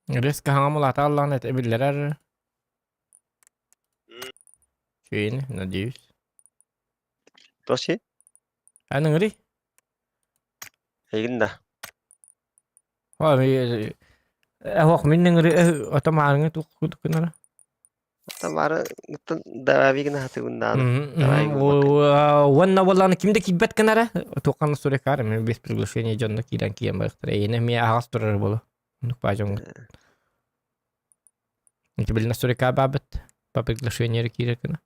Резко хаҥам улаата аллаҕына этэ биллэрэр. Үчүгэйин, надеюсь. Тоси? Эн ыҥырый? Эйигин да. Эһох мин ыҥыры ото маарыҥы туох курдук гынара? Тамара давай гына хатыбын дааны. Уонна буоллаҕына ким да киирбэт гынара туоххана сурекаар мен без приглашения дьонно киирэн киирэн барыахтара эйиэнэ эмиэ аһаҕас турар буолу оннук баа дьоҥҥо Ити билинэ сурекаа баабыт по приглашению киирэр гына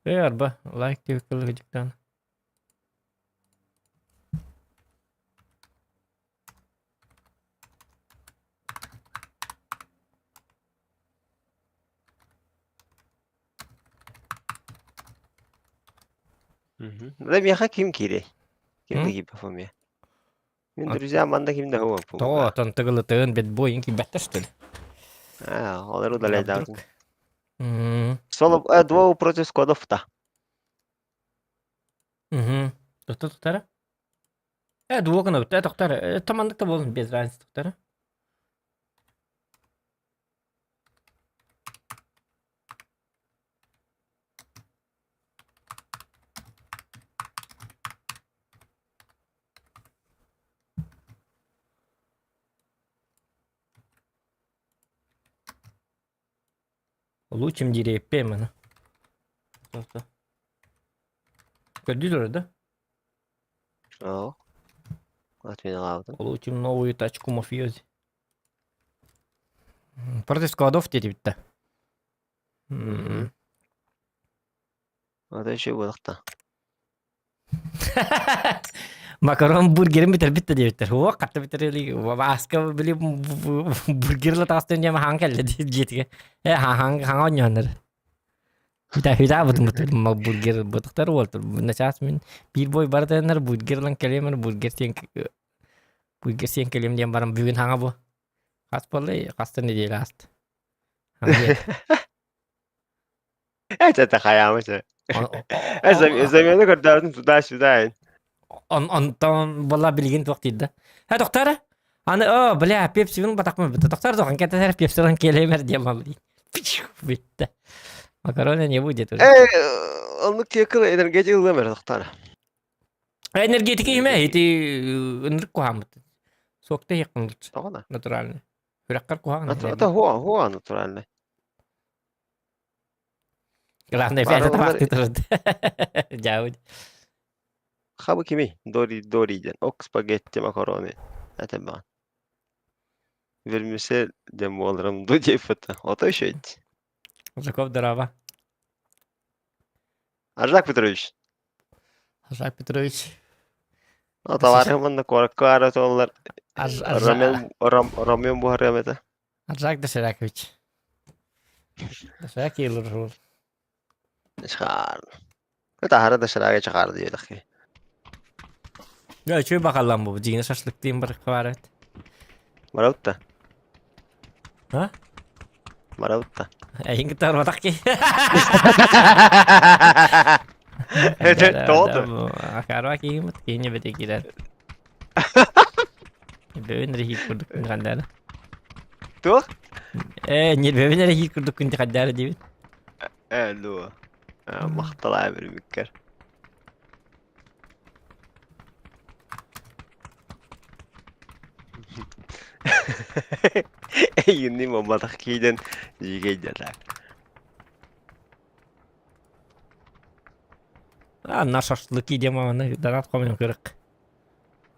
Э арба лайк диэбиккэ дьиктаан Да миэхэ ким киирэй? Ким да киирбэт миэ. Мин друзья манна ким да хуоппум. Тоҕо отон тыгылытыын бэтбойын киирбэттэр что ли? А, олар удаляйдаабытын. Соло двое против скодов-то. Угу. Тохтор Э, дуо гынабыт, э, тохтор, э, таманнык да буолун, без разницы тохтор. Улучшим дириэппэ маны. Көрдүү турар да? Оо. Отменалаабытым. Получим новую тачку мафиози. Против складов диэти да. Это еще буолахта. Макарон бургерин бүтэрбит да диэбиттэр. О, хатта бүтэрели. Вааска били бургерла таҕыстын диэн хаҥ кэллэ дьиэтигэр. Э, хаҥ хаҥ оонньооннор. Хүтэ хүтэ бутумут бургер бутуктар уолтур. Начаас мин биир бой барытыннар бургер ылан кэлиэмэр бургер сиэн бургер сиэн кэлиэм диэн баран бүгүн хаҥа бу. Хас буолла хаста неделя ааста. Это хайаамыча. Замена көрдөөрүн туда-сюда. Онтон була билигин туох диир да. Э, доктор, аны о, бля, пепсибин батахмын битте. Доктор, дохан кетер пепсилан келемер диэн малли. Битте. Макароны не будет уже. Э, оннук тиэкил энергетик ылыам эрэ доктор. Энергетики име ити ынырык куһааммыт. Суокта иһиэххин лучше. Тоҕо Натуральный. Күрэххэр куһаҕан. Это хуа, хуа натуральный. Главное, Бары это олар табахты турды. Дьаабыт. Хабы кими? Дори дори диэн. Ок спагетти макароны. Это баҕан. Вермисель диэн буоларым ду диэппит. Ото еще эти. Жаков здорово. Аржак Петрович. Аржак Петрович. Ну, товарым манна куоракка ара туоллар. Рамен рамен буһарыам этэ. Аржак Доширакович. Доширак елыр Шикарно. Таһара доширага чыгар диэтэххи. Я үчүгэй бакаллан бу дьиҥэ шашлыктыын бар баар эбит. Барабыт да. А? Барабыт да. Эйин кытта барбатах ки. Тоҕо Акарва киһимит киһини бете киирэр. Бөбүн эрэ курдук күн Туох? Э, нервебин эрэ курдук күн хаддаара диэбит. Э, дуо. Махталаа бирибиккэр. Эйигинни мамматах кииден жигейдетак. А, на шашлыки демоны донат хомойон кырык.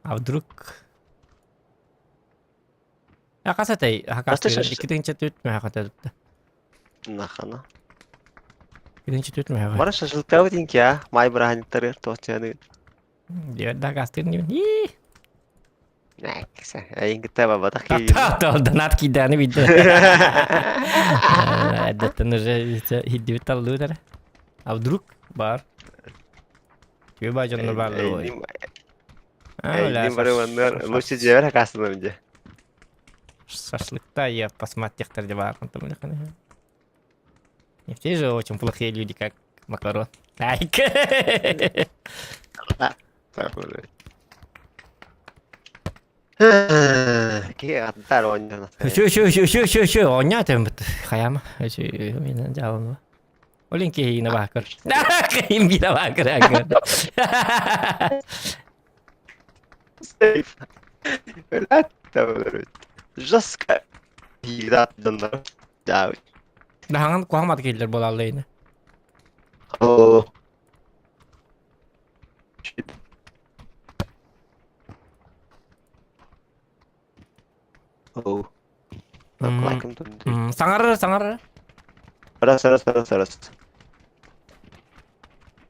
А вдруг... А хас этэй? Хас Иккитинче түт мэхэ хөтөдүттэ. Нахана. Иккитинче түт мэхэ. Бара шашлыктаабыт инки а? Май бырааһынньыктарыгар туохчааны. Диэт да гастыр ним. И. Näkse. Эйин кытта бабатах киирин. Донат кииданы бидде. Эдеттен уже хиддибит таллыытара. А вдруг бар? Түө баа дьоннор бааллар ой. Эйдин бары маннар лучше дьиэбэр хакаастынам дьэ. Шашлыкта я посмотреть где бар. Не все же очень плохие люди, как макарон. Айк. Киһи аттар оонньоон. Үчү үчү үчү үчү үчү үчү оонньоо этэммит. Хайаама. Үчү мен жаалым. Олин киһине баакыр. Киһим гине баакыр. Сейф. Жестко. Играт донор. Да. Даһаҥан куһаҥмат киһилэр буолаллар ини. О. Оу. Саҥарар, саҥарар. Раз, раз, раз, раз.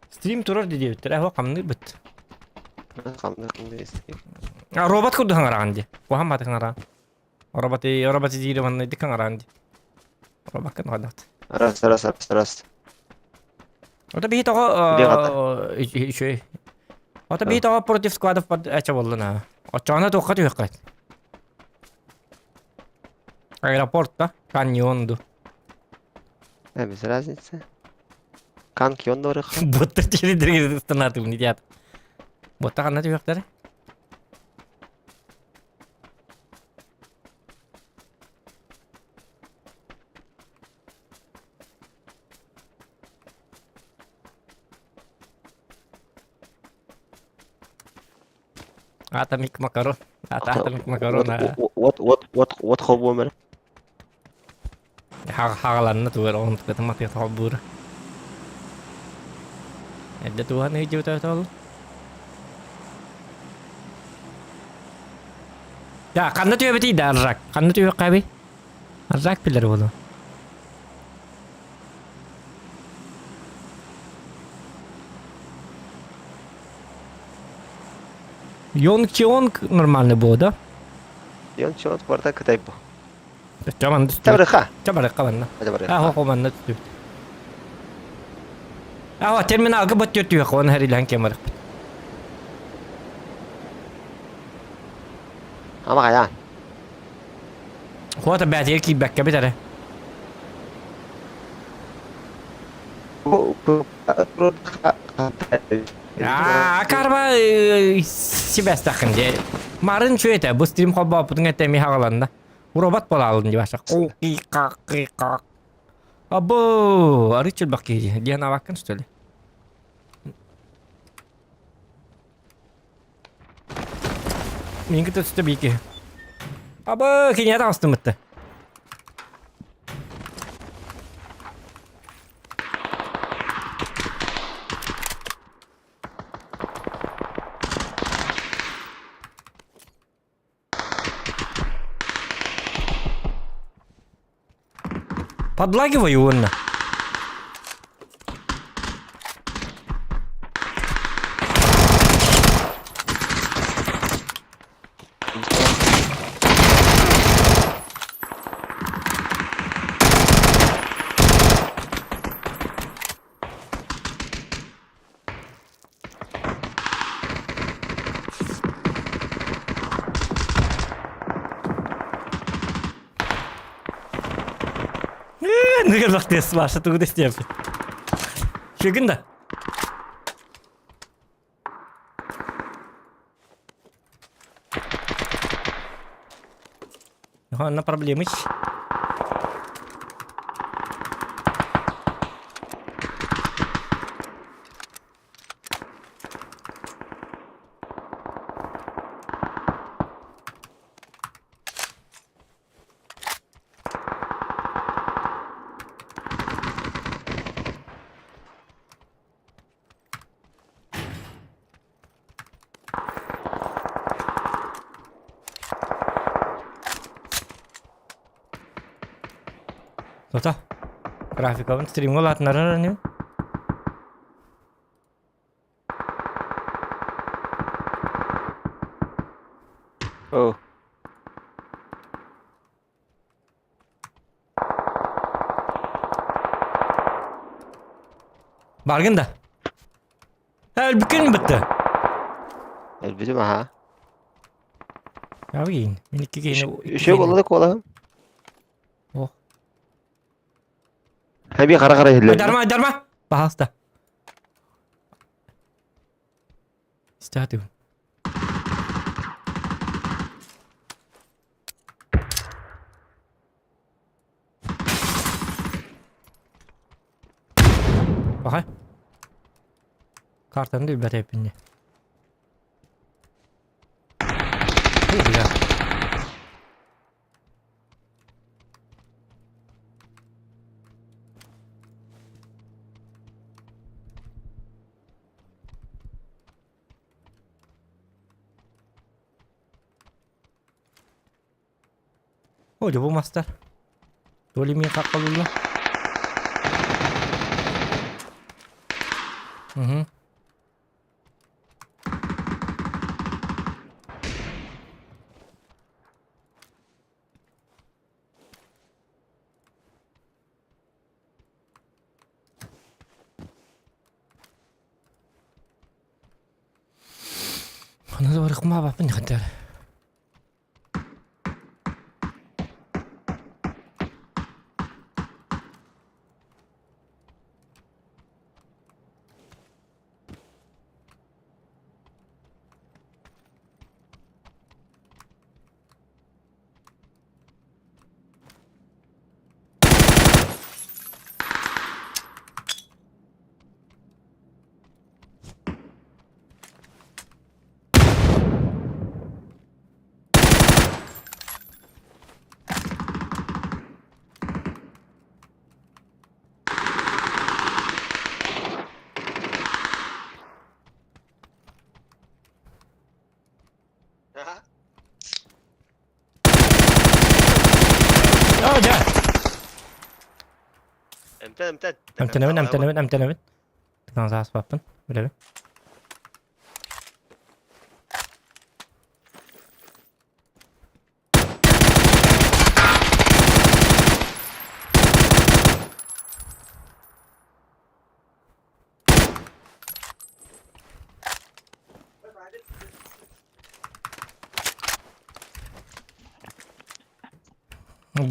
Стрим турар диэбиттэр, эһо хамныырбыт. Хамныыр, хамныыр стрим. Робот курдук хаҥараҕын дии. Куһаҕан баатык хаҥараҕын. Роботы, роботы диири манна дик хаҥараҕын дии. Робокка нуһадат. Раз, раз, раз, раз. Ото биһи тоҕо үчүгэй. Ото биһи тоҕо против складов под эчэ буоллун Оччоҕуна туохха түһүөххэ? Аэропорт да? Каньон ду. Э, без разницы. Канкион дорых. Буттар теледерге ыстанаатым дият. Ботта ханна түһүөхтэрэ? Atomic макарон. Atomic макарон. От от от от холбуом Хагаланна тугар онтукатын матыат холбуура. Эрдэ туһан ыйдьыбыта ол. Да, ханна түөбүтүй да аржак? Ханна түөккаби? Аржак билэр буолуо. Йонг Чионг нормальный буо да? Йонг Чионг барда Кытай бу. Чаман Чабарыха. Чабарыха манна. Чабарыха. Аха хоманна түстүбүт. Аха терминалга бот түөртүөх он харилан кемарыппыт. Ама хайаан. Хуата бээтигэр киирбэккэ бит эрэ. Аа, карма сибэстэххин дии. Марын чүөтэ, бу стрим холбооппутун этэ эми хаҕаланна. Робот буолаалын дии баша. Ку-ки-ка-ки-ка. Або, арыт чөлбөх киһи диэн абаккын что ли? Минки төстө бики. Абы, кине таҕыстымытты. Подлагиваю уонна. Ныргылах тес баша тугу дестиэп. Шөгүн да. Ага, проблемыч. Tota. Графикабын стримҥа улаатыннарар ини. Оо. Баргын да. Өлбүккүн бытты. Өлбүтүм аха. Абыйын. Мин икки киһини Үчүгэй буолла да куолаһым. О. Хаби хара-хара иһиллэр. Айдарма, айдарма. Пожалуйста. Статую. Баха. Картаны да билбэт эбиппин дии. О, бля. О, дьэ бу мастар. То ли мин хаххалыыллар. Угу. Ханна да барыхмаабаппын хантар. Оо, дьэ! Эмтэн, эмтэн. Эмтэнэбин, эмтэнэбин, эмтэнэбин. Тыган сааспаппын, билэбин.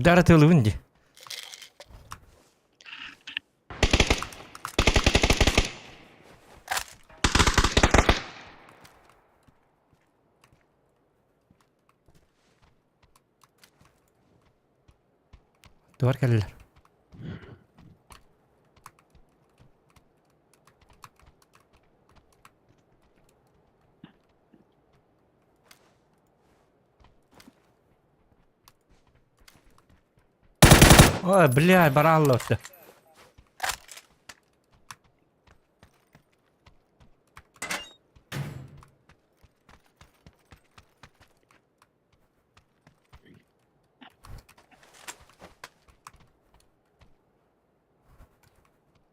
Дара тыалыбын дии. Тугар кэллилэр. Ой, бля, бараалла өттө.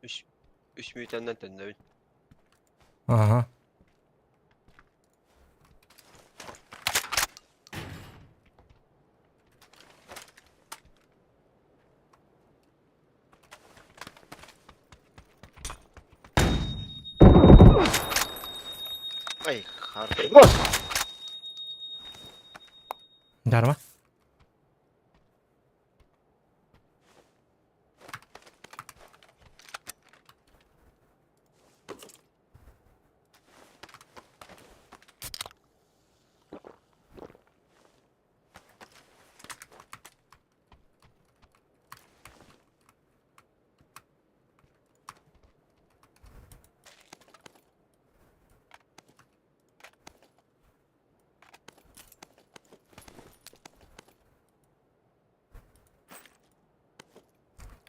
Үс, үс мүөтэннэн төннөбүн. Аха. Ай, хар. Дарма.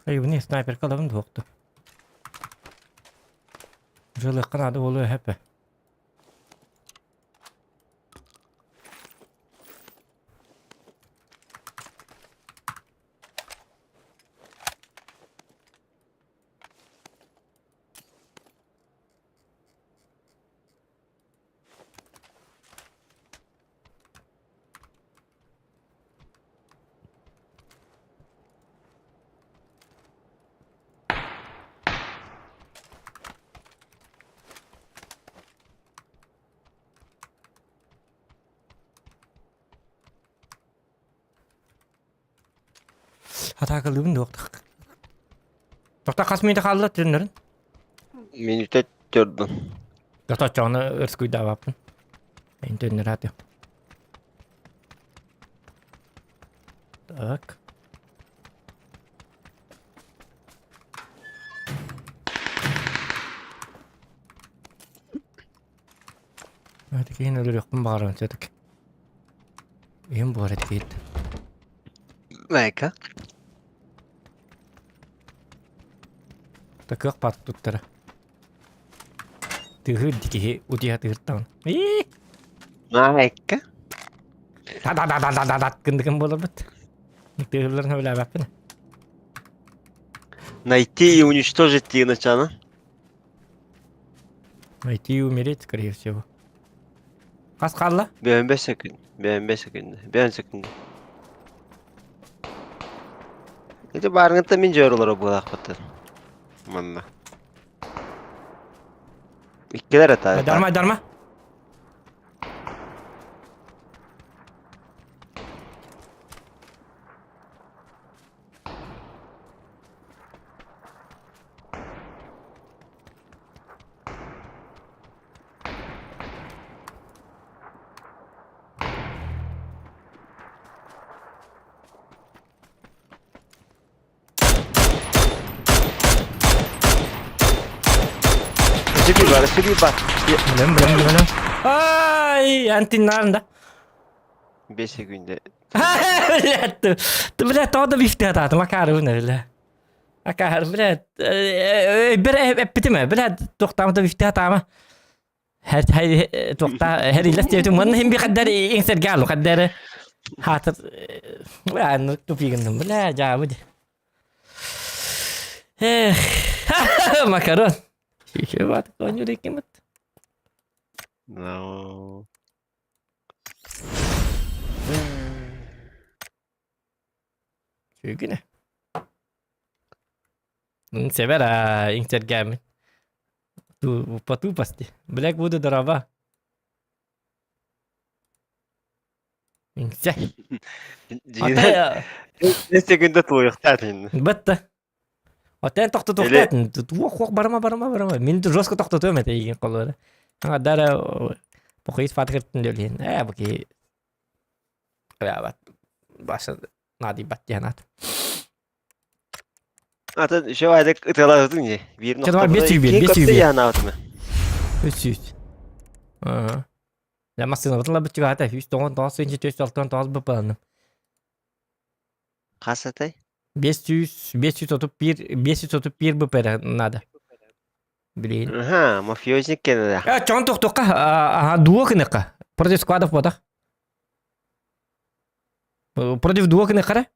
Айыбыны снайперка алабын дуохту. Жылыахха наада буолуо эһэппэ. Атаакалыыбын дуохтах. Тохта хас мүнүүтэ хаалла төннөрүн? Минутэ төрдүн. Тохточчоҕуна өрскуйдаабаппын. Эн төннөрөөтү. Так. Киһини өлөрүөхпүн баҕарабын все-таки. Ийэм буолар этигит. Майка. Такыах баар туттара. Тыһыр киһи утуйа тыһыртаҕын. Ии! Майка. Та-да-да-да-да-да гындыгын буоларбыт. Тыһырларын сөбүлээбэппин. Найти и уничтожить Тиначана. Найти и умереть, скорее всего. Хас хаалла? Бөөнбө секунд. Бөөнбө секунд. Бөөн секунд. Ити баарыҥыттан мин дьоорулара буолаахпыттан. Манна. Иккилэр это. Дарма, дарма. Сүбүй бар, сүбүй бар. Билем, билем, билем. Ай, антиннарын да. 5 секунда. Блядь, ты, блядь, тоҕо да бифте атаатым, акаарыбын, бля. Акаар, блядь, бир эппитим, блядь, туохтаамата бифте атаама. Туохта хэрилэс диэбитим, уонна иһин би хаддар иҥсэргэ аалу, хаддар хаатыр, бля, тупигынным, бля, дьаабы ди. Эх, макарон. Шишеват, коню декимит. No. Сүүгүнэ. Север аа, иҥсэргээммин. По тупости. Блэк буду дорова. Иҥсэ. Дьиҥинэн, 5 секунда туойуохтаах итиннэ. Бытта. Отен тохтотуохтаах туох хуох барыма барыма барыма. Мин жестко тохтотуом этэ игин холуора. Дара похуис фатгыртын дөлүн. Э бу ки Бат баша наадыйбат диэн аат. Атын еще айдык ытыалаабытыҥ дии. Биир Чэ, давай, 501, 501. янаабытым. 300. Ага. Я массыынабытын ылабыт чугаһата 199 тыһыынча 469 быппаланным. Хас этэй? 500 531 531 БП эрэ надо. Билигин. Аха, мафиозник кэннэ. Э, чон тохтуохха, аха, дуо гыныахха. Против складов ботах. Против дуо гыныахха эрэ.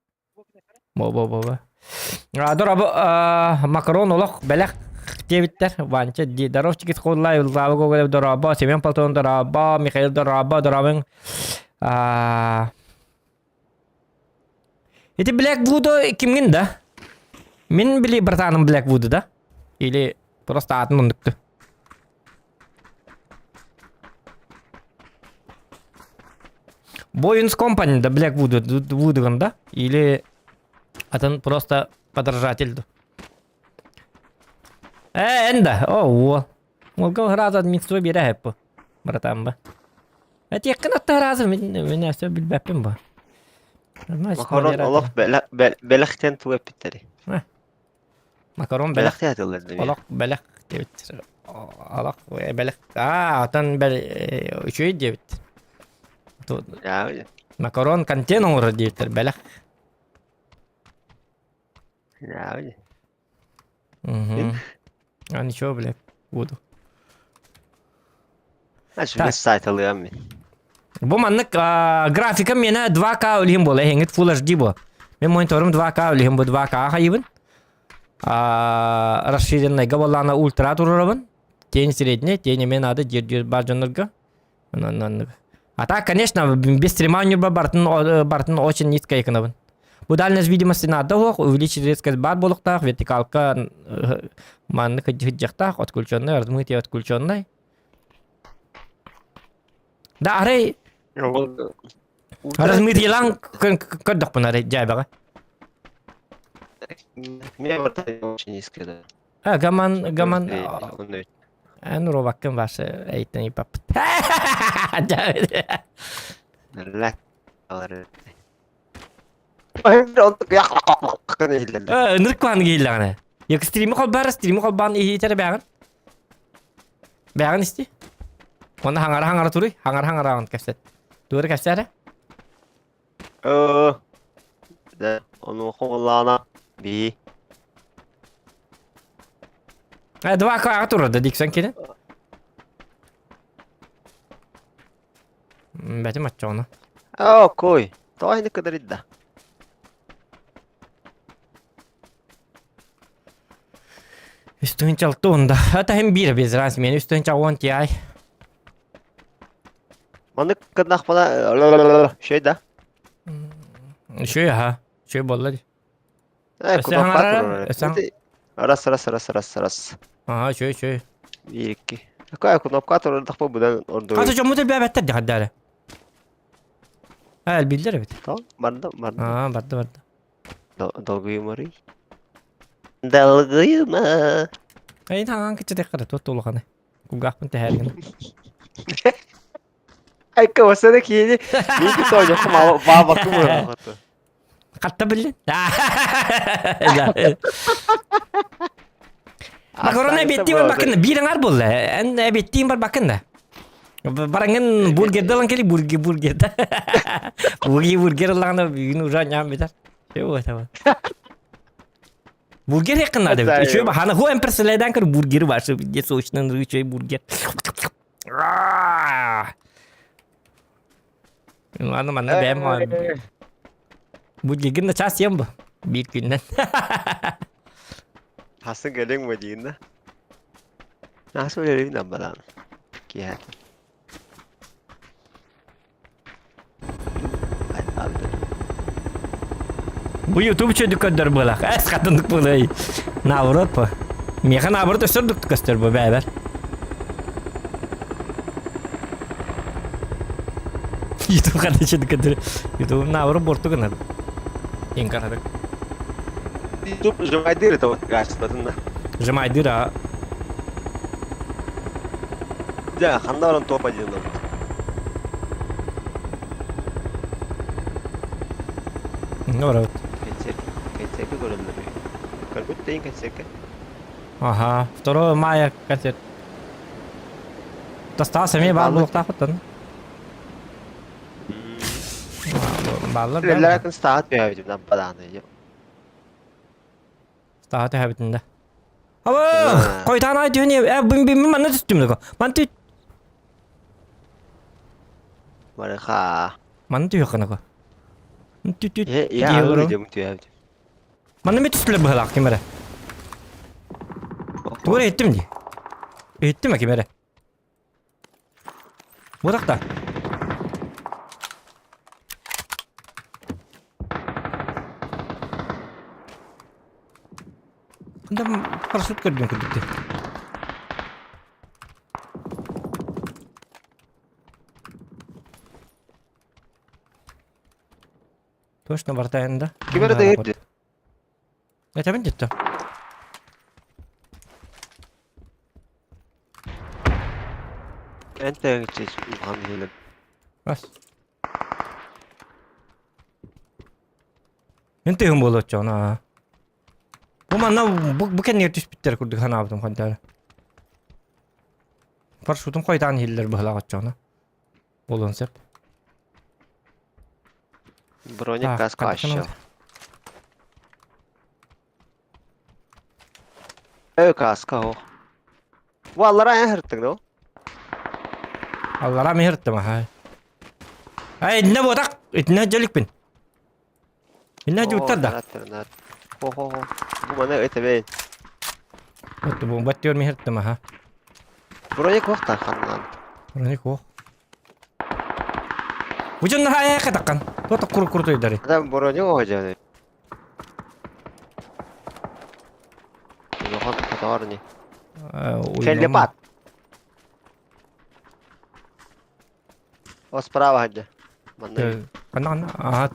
Бо-бо-бо-бо. Дорообо, макарон олох бэлэх диэбиттэр. Ванча здоровчики схудлай, Слава Гоголев дорообо, Семен Платон дорообо, Михаил дорообо, дорообоҥ. Ити Black Voodoo кимҥин да? Мин били братаным Black Voodoo да? Или просто атын оннукту? Боинс Company да Black Voodoo Voodoo да? Или атын просто подражатель ду? Э, энда, о, уол. Уолга сразу админство биэрэ хэппу, братан ба. Этиэххин атта сразу мин мин өссө билбэппин бу. Макарон олох бэлэхтэн тугу эппиттэрий? Макарон бэлэх. Бэлэхтии атыллар дии. Олох бэлэх диэбиттэр. Олох бэлэх. Аа, отон бэл үчүгэй диэбит. Макарон контент оҥорор диэбиттэр бэлэх. Угу. А ничего, блядь, буду. Так. сайт алыам мин. Бу маннык графика миэнэ 2К үлүһүн буола эһиҥит Full HD бу. Мин мониторум 2К үлүһүн бу 2К хайыбын. Расширенныйга буоллаҕына ультра туруорабын. Тень средний, тень эмиэ наада диир бар дьоннорго. А так, конечно, без стрима ньурба бартын, бартын очень низкая гынабын. Бу дальность видимости надо суох, увеличить резкость баар буолуохтаах, вертикалка маннык сылдьыахтаах, отключенный, размытие отключенный. Да, арай размытиелаан көрдөхпүн арай дьээбэҕэ. Мне вот очень низкая, да. А, гаман, гаман, Эн уруобаккын Вася эйтэн ыйпаппыт. Ынырык куһаҕан киһиллэҕинэ. Стримы холбаара, стримы холбоон иһитэрэ бээҕин. Бээҕин исти. Онно хаҥара-хаҥара туруй, хаҥара-хаҥараҕын кэпсэт. Туора кэпсээрэ? Э, да, онуоха буоллаҕына бии. Э, два каға турар да Диксон кини. Бэтим оччоҕуна. Оо, кой. Тоҕо иһини кыдарыйда? Үстүһүнчэ алта уонда. Это хим биир без разницы. Мен үстүһүнчэ уон тиай. Маннык кыннахпына шөй да. Шөй аха. Шөй болла ди. Э, Өссө кнопка хаҥарара? турар. Өссө Раз, раз, раз, раз, раз. Аха, шөй, шөй. Биир, икки. Какая кнопка турардахпа будан ордук. Хата дьоммут элбээбэттэр ди хаддаары. А, элбииллэр эбит. Барда, барда. Аа, барда, барда. Долгуйумарый. Долгуйума. Эй, таҥан кыччатыахха да туох да улаханай. Кулгаахпын тэһээргин. Айка басана киһини миики тоойдоххо баабакка буолар. Хатта биллин. Макарон эбиэттии барбаккын да биир аҥаар буолла. Эн эбиэттиин барбаккын да. Бараҥын бургерда ылан кэли бургер бургерда. Бургер бургер ыллаҕына бүгүн уже анньаан бүтэр. Чего это? Бургер якын надо ведь. Еще бахана ху эмперселеден көр бургер башы где сочный рычай бургер. Ладно, манна бэйэм Бургергин да час сиэм бу. Биир күннэн. Хасын кэлиҥ бу диин да. Наасы үлэлиин аббадаан. Киэһэ. Бу YouTube чөдүк көрдөр буолах. Эс хатындык буолай. Наоборот по. Миэхэ наоборот өссө ордук көстөр бу бэбэр. YouTube хата чөдүк көрдөр. YouTube наоборот борту гынар. Ең карадык. YouTube жымайдыр это вот качествотында. Жымайдыр а. Дьэ, ханна баран топ один Наоборот. Концерт, концерт көрөллөр. Көрбүт дейин концертке. Ага, 2 мая концерт. Тастаас эмиэ баар буолуохтаахпыттан. Бааллар Үлэлэр атын стаат түһэбитим бадааны. Стаха түһэбитин да. Аба, койтаан ай түһүн э бим бим манна түстүм да. Ман тү Барыха. Манна түһүөх гына Тү тү. Я алыр түһэбитим. Манна ми түстүлэр быһалаах ким эрэ. Тугу эрэ иһиттим дии. Иһиттим ким эрэ. Бу Да парашют көрдүм курдук дии. Точно бартайын да. Ким эрэ дэгирди. Этэбин дитто. Эн тэҥиччи улахан иһилим. Бас. Мен тыһым буолуоччуна. Бу манна бу, бу кэннигэр түспүттэр курдук санаабытым хантара. Парашютум хойутаан иһиллэр быһылаах оччоҕуна. Буолуон сөп. Броник Так, каска хантан ащо. Э, каска о. Бу аллара эн хырттың да? Аллара миһирттим аха. Ай, инне буотак, итинне дьэликпин. Инне дьуттар да. Хо хо хо. Бу мана өтөбейн. Вот бу баттиор миһирттим аха. Броник охтар ханнан. Броник ох. Бу дьон наһаа катаккан. Туота кур куртуйдары. Адам броник охожаны. Улахан хотоорни. Челлепат. О, справа хаджа. Манна. Ханна ханна. Ага.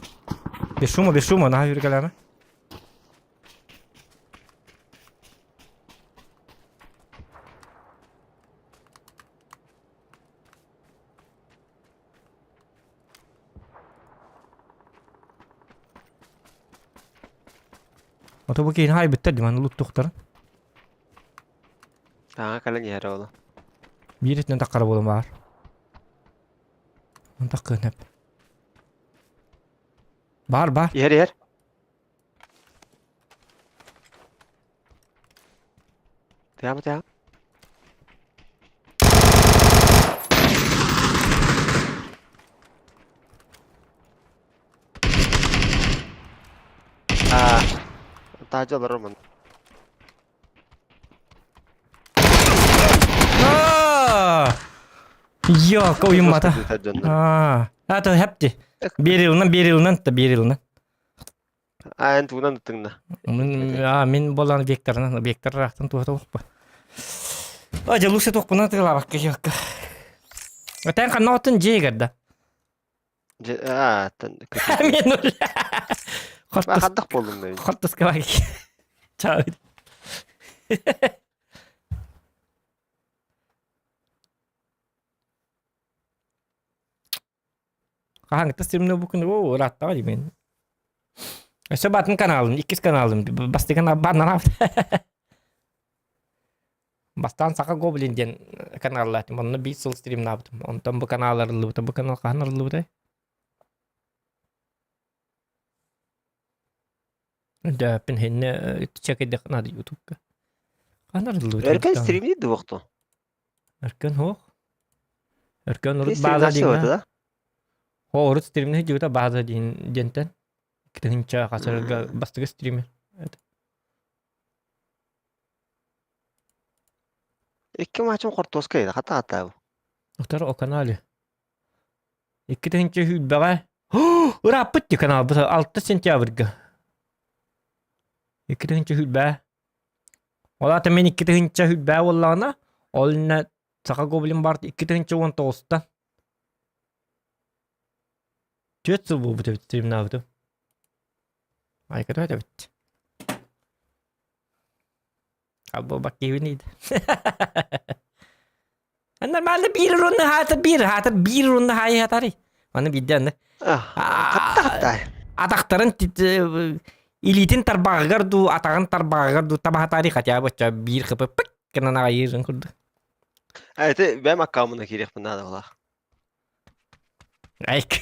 Без шума, без шума, наһаа үргэлээмэ. Ото бу киһини хайбыттар дии маны луттуохтарын. Саҥа кэлэн иһэр оҕолор. Биир өттүнэн таххара буолан баар. Онтох кыанап. Бар, бар. Иһэр иһэр. Тыаба тыаба. Аа, таһырдьа олорор Йок, уйуммата. Аа, ата хепти. Биир йылынан, биир йылынан, та биир йылынан. Аа, эн тугунан ыттыҥна? Мин, аа, мин болан векторынан, вектор ыраахтан туһата охпа. А, дьэ, лучше туохпунан тыылаабакка йокка. Этэн ханна оттон дьиэ да. Дьэ, аа, тан Мен Ба хаддах буоллум да. Хортуска бар. Чао. Хаһааҥҥыта стримнэ бу күн оо ырааттаҕа дии мин. Өссө батын каналым, иккис каналым бастакы баннарам. Бастаан Саха Гоблин диэн каналлаатым. Онно биир сыл стримнаабытым. Онтон бу канал арыллыбыта. Бу канал хаһан арыллыбытай? Өйдөөппүн хинне чекэйдэх наада ютубка. Хаһан арыллыбытай? Өркөн стримнии дуохту. Өркөн суох. Өркөн урут бааза диҥҥэ. О, урут стримнии дьыбыта бааза диэн диэнтэн. Тыһынча хасарга бастакы стример. Икки матчым хортуоска еді, хата хата. Утар о канале. 2000 сүүрбэҕэ ырааппыт дии каналбыт 6 сентябрьга. 2020. Ол аата мин 2020 буоллаҕына, ол иннэ Саха Гоблин барт 2019-тан 4 сыл буолбут эбит стримнаабытым. Айката эбит. Або киһини Нормально биир урунна хаатар биир хаатар биир урунна хаайы хатары. Аны биирдэ аны. Хатта хатта. Атахтарын илиитин тарбаҕыгар дуу, атаҕын тарбаҕыгар дуу табаһатари хотя бы биир хыпы пык гынан аҕайыырын курдук. Это бэм аккаунтына киириэхпин наада булаах. Айк.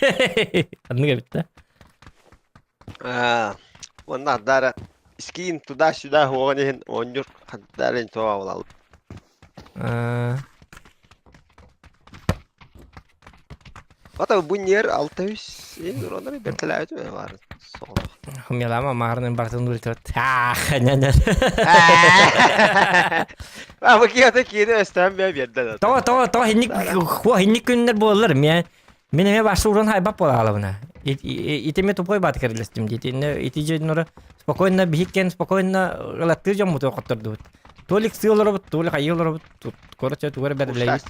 Аннык эбит да. Аа, уонна ардара скин туда-сюда хуоҕан иһин оонньуур хардарын тоҕо булал. Ата бу нер 600 ин уронар бертелээбит бар. Соҕолох. Хумялама маарнын бартын ултот. Ах, ня-ня. А бу киһи киини өстөөн бээ биэрдэ. Тоҕо тоҕо тоҕо хинник хуа хинник күннэр буоллар мен мен эме башы уран хайбап буолаалабына. Итими тупой бат кэрилестим диит. Ити дьоннору спокойно биһиккен спокойно ылаттыыр дьоммуту хоттордубут. Толик сыы олоробут, толик айыы олоробут, короче тугар бэрилэйбит.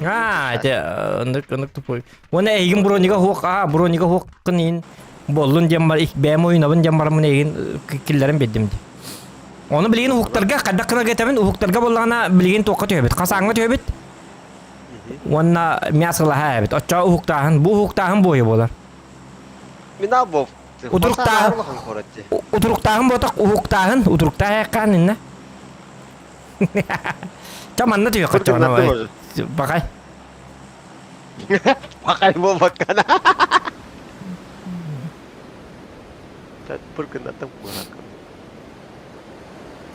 Аа, ити ыннык ыннык тупой. Уонна эйигин бронига хуох, аа, бронига хуоххун иин боллун диэн бар, бэйэм ойунабын диэн бараммын эйигин киллэрэн биэрдим дии. Ону билигин уһуктарга хайдах гына этэбин, уһуктарга буоллаҕына билигин туохха түһэбит? Хасааҥҥа түһэбит уонна мясолаһа эбит. Оччоҕо уһуктааһын, бу уһуктааһын буойа буолар. Мин абов. Утуруктааһын, утуруктааһын буотах уһуктааһын, утуруктааһын иннэ. Ча манна түһүөххэ чоҕуна бакай. Бакай буолбаккана. Пыркынаттан куоракка.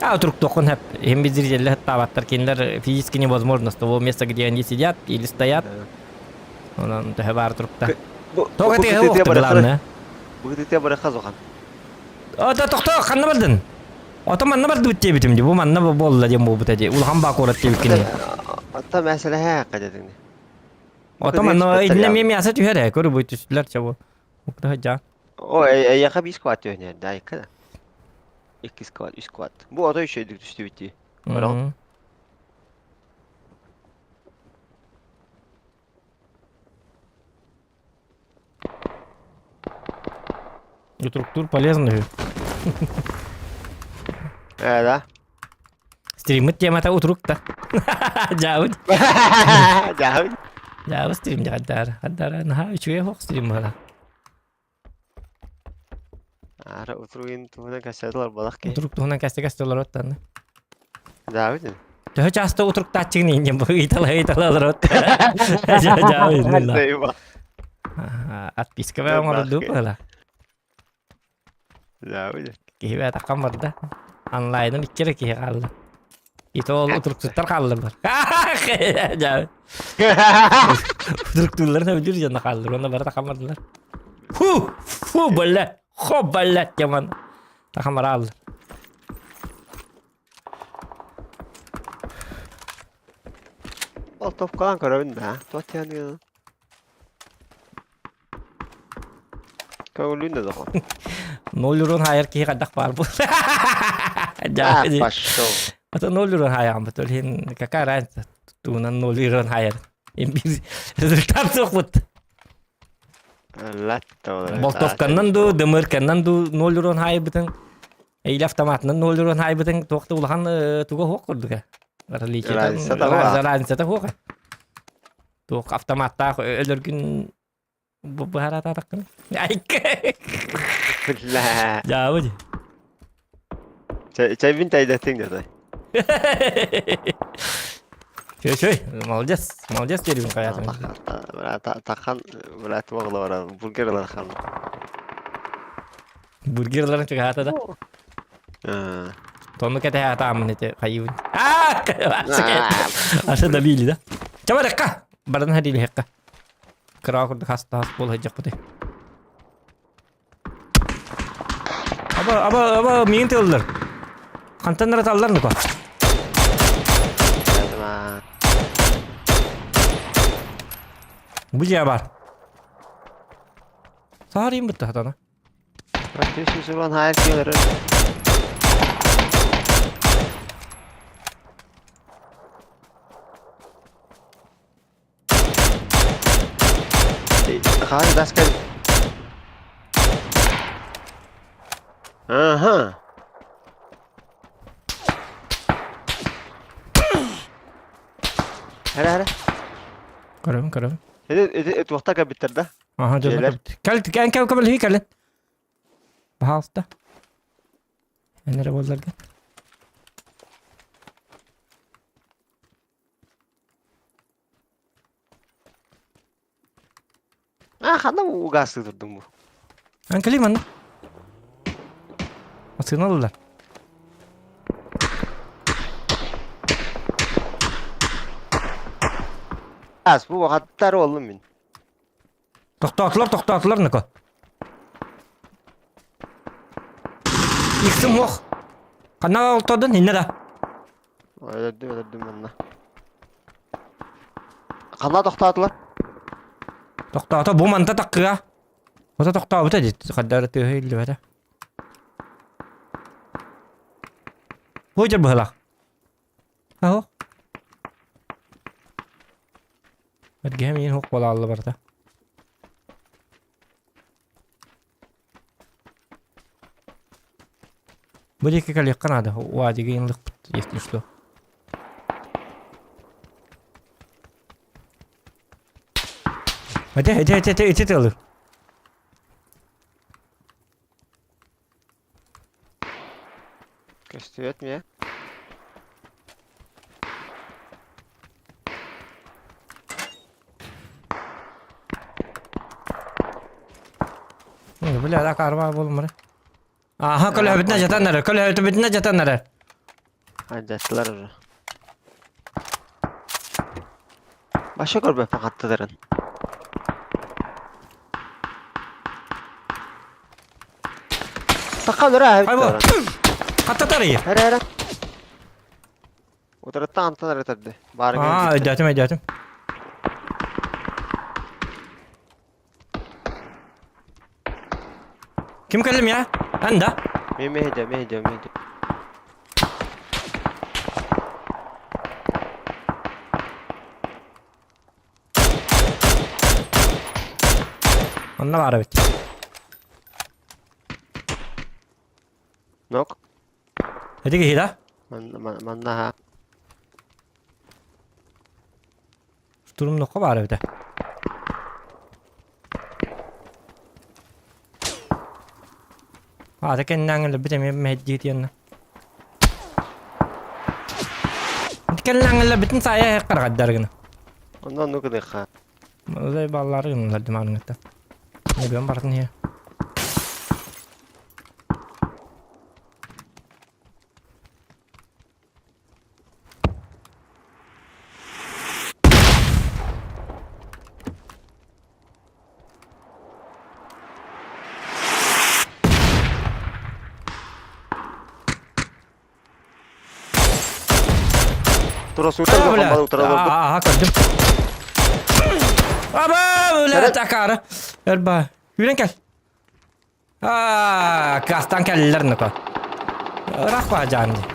А утуруктуоххун хэп. Им беззрительлер хаттаабаттар. Кинилэр физически невозможно с того места, где они сидят или стоят. Онон төһө баар турукта. Тоҕо тыаһы уохта главное. Бу барыха зохан. Ото тохто ханна бардын? Ото манна бардыбыт диэбитим ди. Бу манна буолла диэн буолбута ди. Улахан баа куорат диэбиккини. Ата мәсәләһә кадедиң. Ото манна инне ми мясо түһэр ээ. Көрү бу түстүлэр чабы. Укта жа. О, эйэхэ биир сквад түһүнэр да, айка да. Икки сквад, үс сквад. Бу ото үчөйдүк түстүбүт дии. Көрөҕүн? Утуруктуур полезно үһү. Ээ да. Стриммит темата утурук да. Дьаабыт. Дьаабыт. Дьаабы стрим дьаадаар. Хаддаара наһаа үчүгэй хоқ стрим буолар. Аара утуругун туһунан кэпсээтилэр балах киһи. Утурук туһунан кэсте-кэсте олорот даҕаны. Дьаабыт. Төһө часто утуруктааччыгын иин диэн бу ыйытала ыйытала олорот. Дьаабы. Отписка оҥордуу быһыла. Киһи бэйэтэ барда. Онлайнын икки эрэ киһи хаалла. И то ол утуруктуттар хааллылар. Утуруктуулларын өлүр дьоно хааллар. Уонна бары тахам бардылар. Фу! Фу, бля! Хо, бля, демон. Тахам барааллар. Ол топкалаан көрөбүн да. Туох тиһэн Көҥүллүүн да доҕор. Ноль урун хаайар киһи хайдах баар буол. А, пошел. Это ноль урун хаайаҕын ол иһин какая разница тугунан ноль урун хаайар. Результат суох бут. Болтовканнан ду, дымырканнан ду ноль урун хаайбытын или автоматынан ноль урун хаайбытын туох да улахан туга суох курдуга. Разница суох. Туох автоматтаах өлөргүн быһаратаатаххын. Айка. Бля. Дьаабы дии. Чайбин тайдаттың да. Чөй чөй, молодец, молодец дерибин хаятым. Тахан, бля, туох бургерлар хан. Бургерларын чугаһаата да. Тонну кэтэһэ атааммын ити хайыбын. Аша добили да. Чабарыкка! Баран хадилиһекка. Кыра курдук хас-тахас буол сылдьахпытый. Аба, аба, аба, миин тыллар. Хантан ыраталлар нука? Бу дьиэ бар. Саарыйым бытта хатана. Түс уран хайыр келер. Хаһан даска Аха. Хара хара. Көрөм, көрөм. Эти эти туохта кэлбиттэр да? Аха, дьонно Кэл, кэл, кэл, кэл, кэл. Пожалуйста. Эн эрэ буолларга. А, ханна угаастыы турдуҥ бу? Эн кэлиий манна. Массыына ыллылар. Аас бу хаттар оллум мин. Тохтоотулар, тохтоотулар Ныко. Иксим ох. Ханна олтордун инне да. Өлөрдүм, өлөрдүм манна. Ханна тохтоотулар? Тохтоото бу манта таккыга. Ото тохтообута дит. Хаддары тыаһы иллибэтэ. Бу быһылах. Аһо. Эргэһэ миин хук буолаалла барыта. Бу диэки кэлиэххэ наада, УАЗига инлыкпыт, если что. Эти, эти, эти, эти, эти тылы. Көстүбэт миэ. Бля, так арба болмары. Аха, көлөһөбүтүнэ жатан эрэр, көлөһөбүтүнэ жатан эрэр. Алдьаттылар уже. Баша көрбөппүн хаттыдарын. Такка өлөрө Ай бу. Хаттатар ие. Эрэ эрэ. Утарыттан антан эрэ төрдө. Баарыҥ Аа, өйдөөтүм, өйдөөтүм. Ким кэллим я? Анда. Мен мэһэдэ, мэһэдэ, мэһэдэ. Онно баар эбит. Нок. Эти киһи да? Манна Штурм нокко баар эбитэ. Аата кэннээҥ өлөрбүт эмиэ мэһэйдии тиэннэ. Кэннээҥ өлөрбүтүн саайа хараҕайдар гына. Онно оннук гыныахха. Ылай баллары гыннылар диманыҥыттан. Небем бартын иһэ. Тура суутар Бля, хамбалы утара олорбут. Ага, көрдүм. Аба, бля, Сэрэ- такары. Өрба. Үүрэн кэл. Аа, кастан кэллилэр нөкө. Ыраах баажаан дии.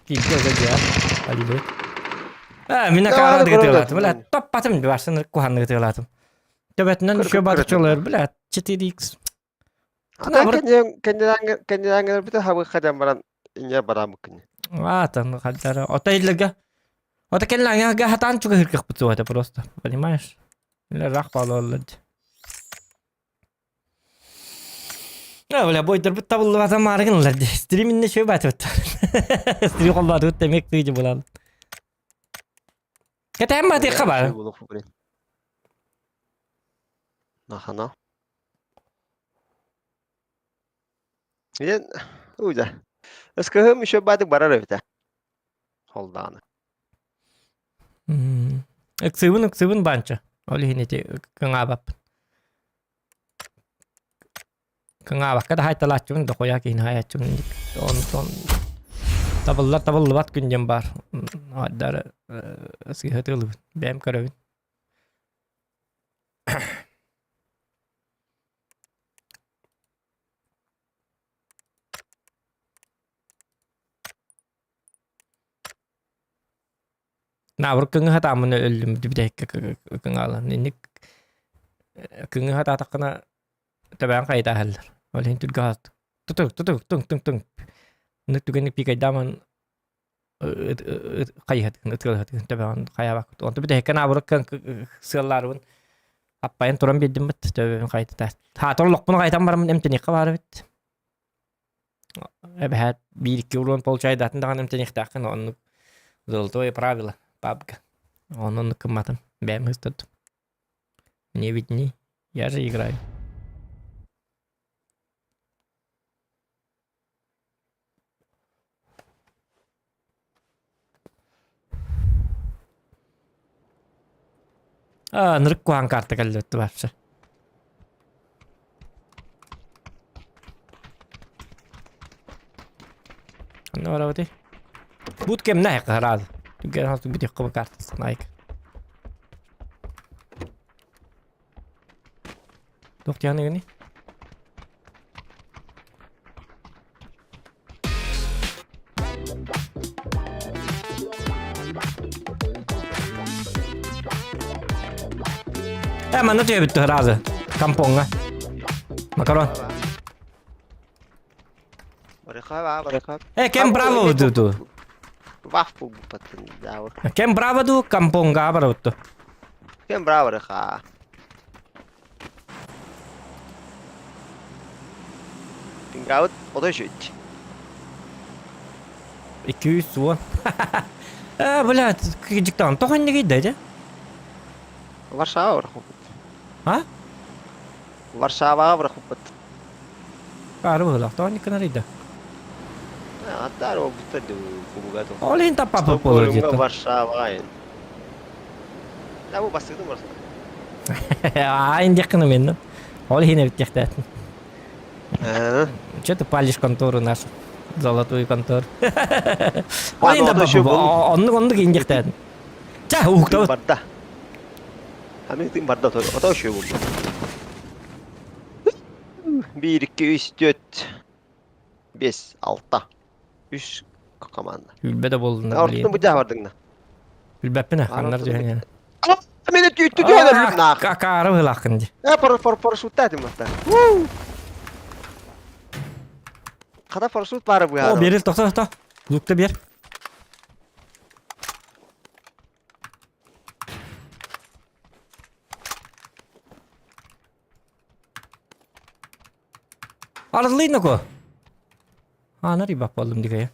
Киирдэ уже дьиэ. Алибы. Аа, мин акаара Давай, дыгытыалаатым. көрөм Бля, топпатым барсын куһанныгы тыалаатым. Төбөтүнэн Көр- үшө көр- батычылар, бля, 4x. Ата кэннилээн кэннилээн хабы хадам баран иньэ бараамыккын. Аатан хальдара. Ота иллерге. Ота кэллэҥэ хатаан чугаһыркахпыт суота просто. Понимаешь? Или рах балалар. А, бля, бойдарбыт табыллыбата маарыгынлар ди. Стриминне шөй батыбыт. Стрим холлаатыбыт демек тыйды булал. Кэтээн батыахха бар. Нахана. Мен уйда. Ыскыһым еще бадык барар эбитэ. Холдааны. Ыксыбын ыксыбын банча. Ол иһин ити кыҥаабаппын. Кыҥаабакка да хайталааччыбын да хойаа киһини хайааччыбын онтон табыллар табыллыбат күн диэн баар. Ардары сыыһа тыылыбын. Бэйэм көрөбүн. Наоборот кыҥы хатааммын өллүм бүтэһиккэ кыҥаалан. Инник кыҥы хатаатаххына төбөөн хайыта аһаллар. Ол иһин түргэ хат тутук тутук туҥ туҥ туҥ. Ыннык түгэнник пикайдааман хайыһатыгын ытыалаһатыгын төбөҕүн хайаабаккыт. Онту бүтэһиккэ наоборот сыаллаарыбын аппайан туран биэрдим бит төбөбүн хайытата. Хаатар олохпун хайытан бараммын эмтэниэххэ баар эбит. Эбэһээт биир-икки урон получайдаатын даҕаны эмтэниэхтээххин оннук золотое правило пабга. Онон оннук гымматым. Бэйэм ыыстардым. Мне видней. Я же играю. А, нырык куһаан карта кэллэттэ вообще. Ханна барабытый? Бут кэмнэ кыһараады. Түгэн хас бүтүөх кыбы картасын айк. Туох диэххиний? Э, манна түһэбит сразу. Кампоҥҥа. Макарон. Э, кем браво ду Ваффу бупатын дау. Кем браво ду кампонга барабытту. Кем браво рыха. Пингаут 33. 210. Э, блядь, кыдьыктаан тоҕо иннигийдэ дьэ? Варшава бырахпыт. А? Варшаваҕа бырахпыт. Аары быһыылаах, тоҕо инник гынарый да? Аттаар буолбуттар кубуга туох. Ол иһин таппаппыт буолуо Стокгольмҥа диэтэ. Варшаваҕа Да бу бастыгытын барсың. Аайын диэххин уменна. Ол иһин эбит диэхтээтин. Че ты палишь контору нашу? Золотую контору. Ол иһин таппаппыт. Оннук оннук иһин диэхтээтин. Ча, уһуктабыт. Барда. Амин барда ото үшөө булду. 1, 2, 3, 4, 5, 6. Үс команда. Үлбэ да буоллунар Ортотун билигин. бу дьаа бардыҥна. Билбэппин а, ханнар түһэн иһэн. Мени түүттү түһэн өллүм наах. Акаары быһылааххын дии. Э пар пар парашюттаатым матта. Хата парашют баара О, быһаара. берил, тохто, тохто. Лукта бер. Арыллыйна ко. Анар ибап болдум дигая.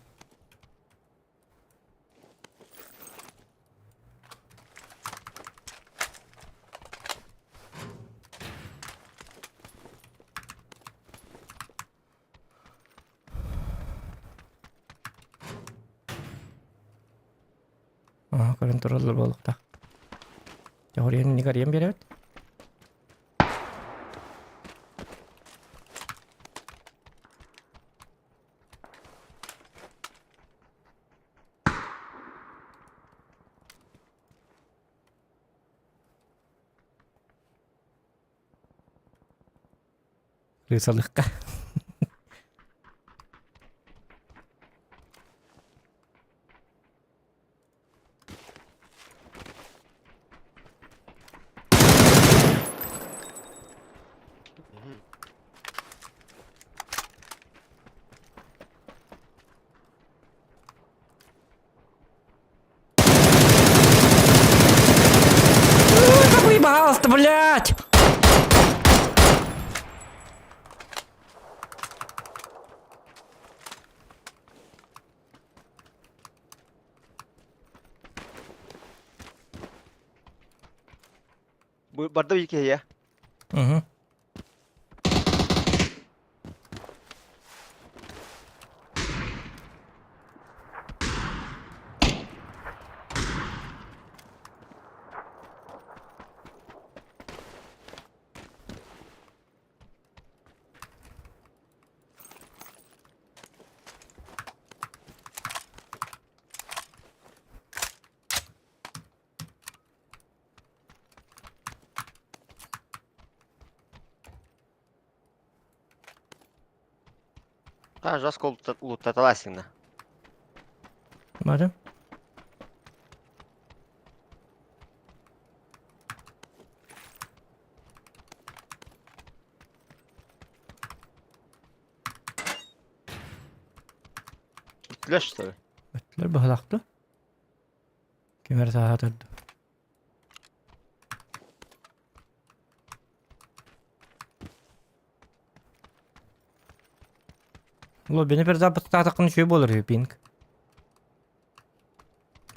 Аа, көрөн тураллар буолуохтаах. Дьоҕуруйан инник арыйан биэрэбит. Рысалыхха. Ой, пожалуйста, блядь! Барда bir ya. Угу. А, жестко лутаталасина. Бары. Бүттүлэр что ли? Бүттүлэр быһалаахты. Ким эрэ сааһа төрдө. Лоббини бір запустаатаххына үчүгэй буолар үһү пинг.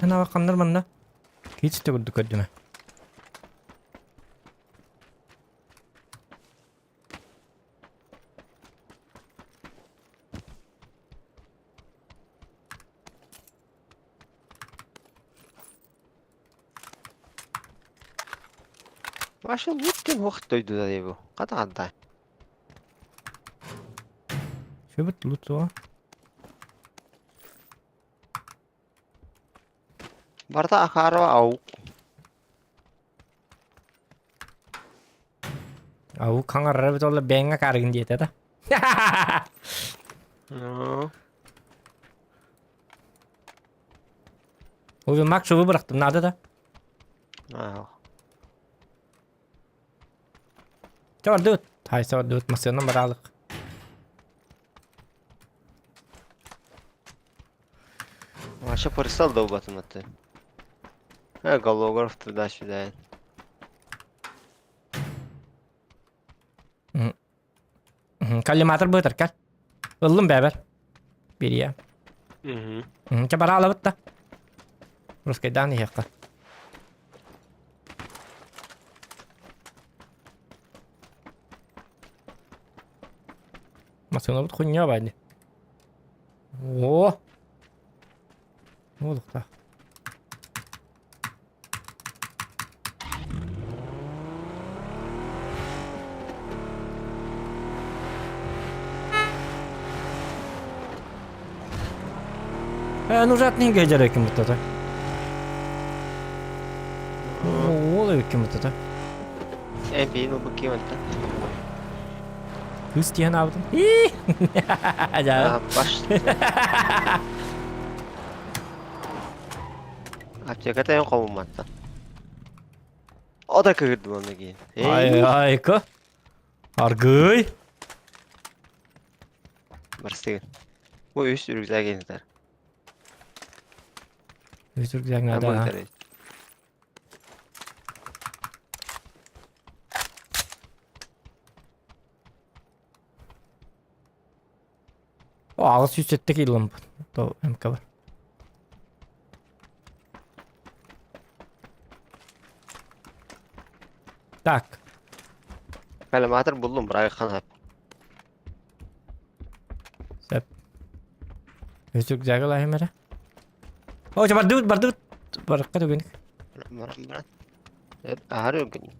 Эн абакканнар манна. Киһи ситэ курдук көрдүмэ. Вообще лут кем хох дойдуда дии бу. Хата хантай. Сөбүт лут суоҕа. Барыта Ахарова ау. Ау хаҥарара эбит ол бэйэҥҥэ акаарыгын диэтэ да. Ну. Ой, Макс выбрахтым, надо да? Аа. Чордут. Хай, чордут, массыынан бараалык. Вообще перестал долбаться на ты. Голограф туда-сюда. Коллиматор быытар кэл. Ыллым бэбэр. Бирия. Чэ бараалабыт да. Русскайдаан иһиэххэ. Массыынабыт хуйня баайды. О! Буолуохтаах. Э, нужатный гейдер ким буттата. Ол ким буттата. Эбиин ылбыт киэмэнтэн. Кыыс тиһэн аабытым. Дьа. Баш. Аптеката эн хомумматтан. О да кыһырдым онно киин. Ай, айка. Аргый. Барстыгын. Бу үс рюкзак интер. Үс рюкзак надо. О, 807 килом то МК бар. Так. Калиматор буллум, бырайык ханап. Сөп. Үс рюкзагы лаһым эрэ. О, бардыбыт, бардыбыт. Барыкка түгүнүк. Баран баран. Аһары өлгүн.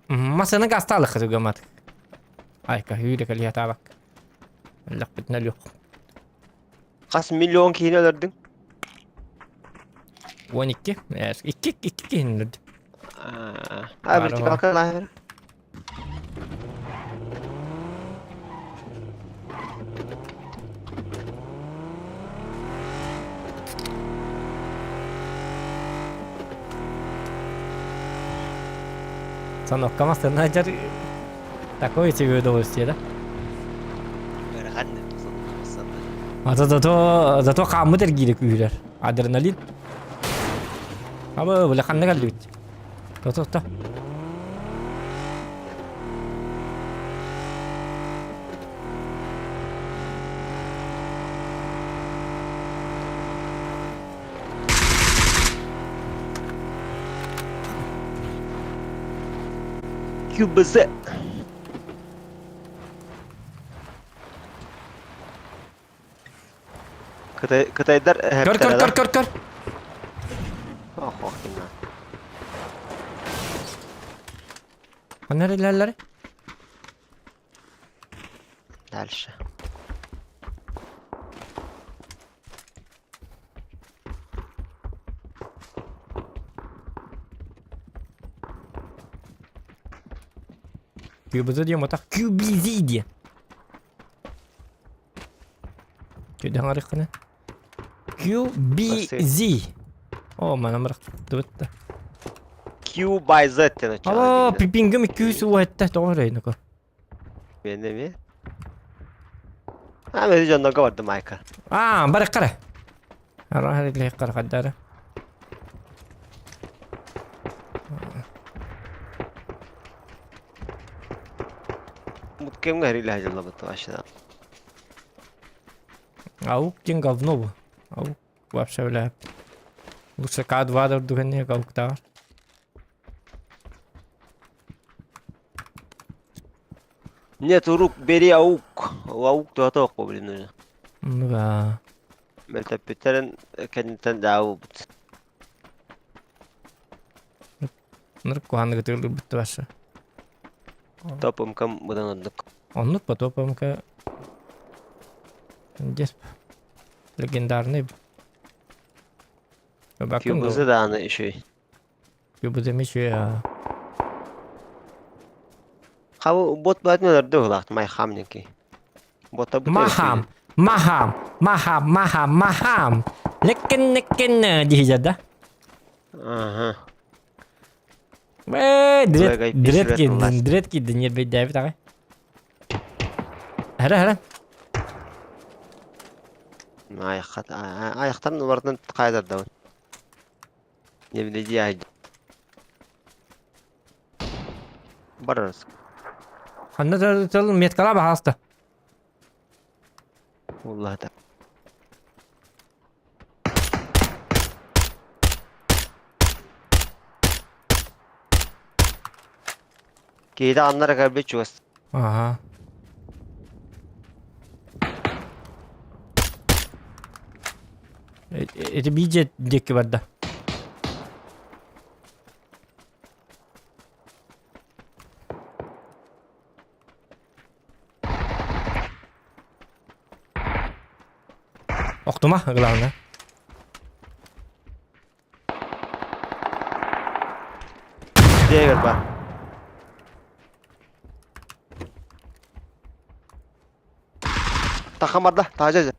Масыны гастаалык түгэмат. Айка hüüрэ кэлиэ таабак. Өллөхпүтүнэ өлүөх. Хас миллион киһини өлөрдүҥ? 12. Икки икки киһини өлөрдүм. А, вертикалка лаһыр. Санокка массыына дьар такое тебе удовольствие, да? А зато зато хааммыт эргиирэ күүһүрэр. Адреналин. Аба, бля, ханна кэллибит? То, то. QBZ. Кытай, кытайдар Көр, көр, көр, көр, көр. Ох, ох, кимна. Ханна эрэллэр? Дальше. QBZ диэн батах QBZ диэн. Күйден арыххына. QBZ. О, манан бырахтыбыт да. Q by Z диэн Ало, пипингым 200 уһатта тоҕо эрэй Мен эми. А, мен дьоннорго бардым Майка. Аа, барыккара. Ара хара хаддара. Муткемҥэ хэрилэһэ дьыллабыт вообще. Аук диэн говно бу. Аук вообще бля. Лучше К2 дордуган ауктаар. Нет, рук, бери аук. Аук туһата охпо блин уже. Ну да. Мөлтөппүттэрин кэнниттэн даабыт. Нырк куһаныгы тыыллыбыт вообще. Топомкам быдан ордук. Оннук по топомка. Здесь легендарный. Кюбузы дааны еще. Кюбузы еще. Хабы бот баатын өлөрдө улаахт майхам ники. Бота бут Махам, махам, махам, махам, махам. Неккен неккен дихижер да. Ага. Э, дрет, дрет кидин, дрет кидин, ербей дәбит ағай. Хара, хара. Аяқтан олардан қайдарды. Не биледи ай. Барарыз. Ханна тыл меткала баһаста. Уллата. Кейде аннара кэлбит чугас. Ага. Эти биже диэки барда. Охтума, главное. Дьиэгэр бар. Тахан барда, таһа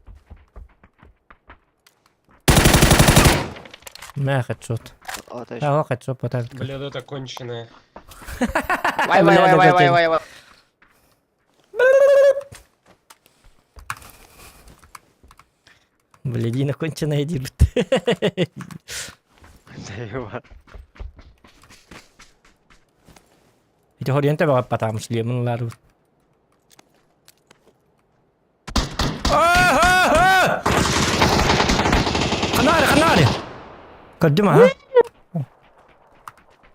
Мэ хедшот. А, хедшот потом. Блядь, это конченое. Вай, вай, вай, вай, вай, вай, вай. Блядина конченая диир. Ити хориен табаҕа патаам шлемын ылаарбыт. Ханаары, ханаары! Көрдүм аха.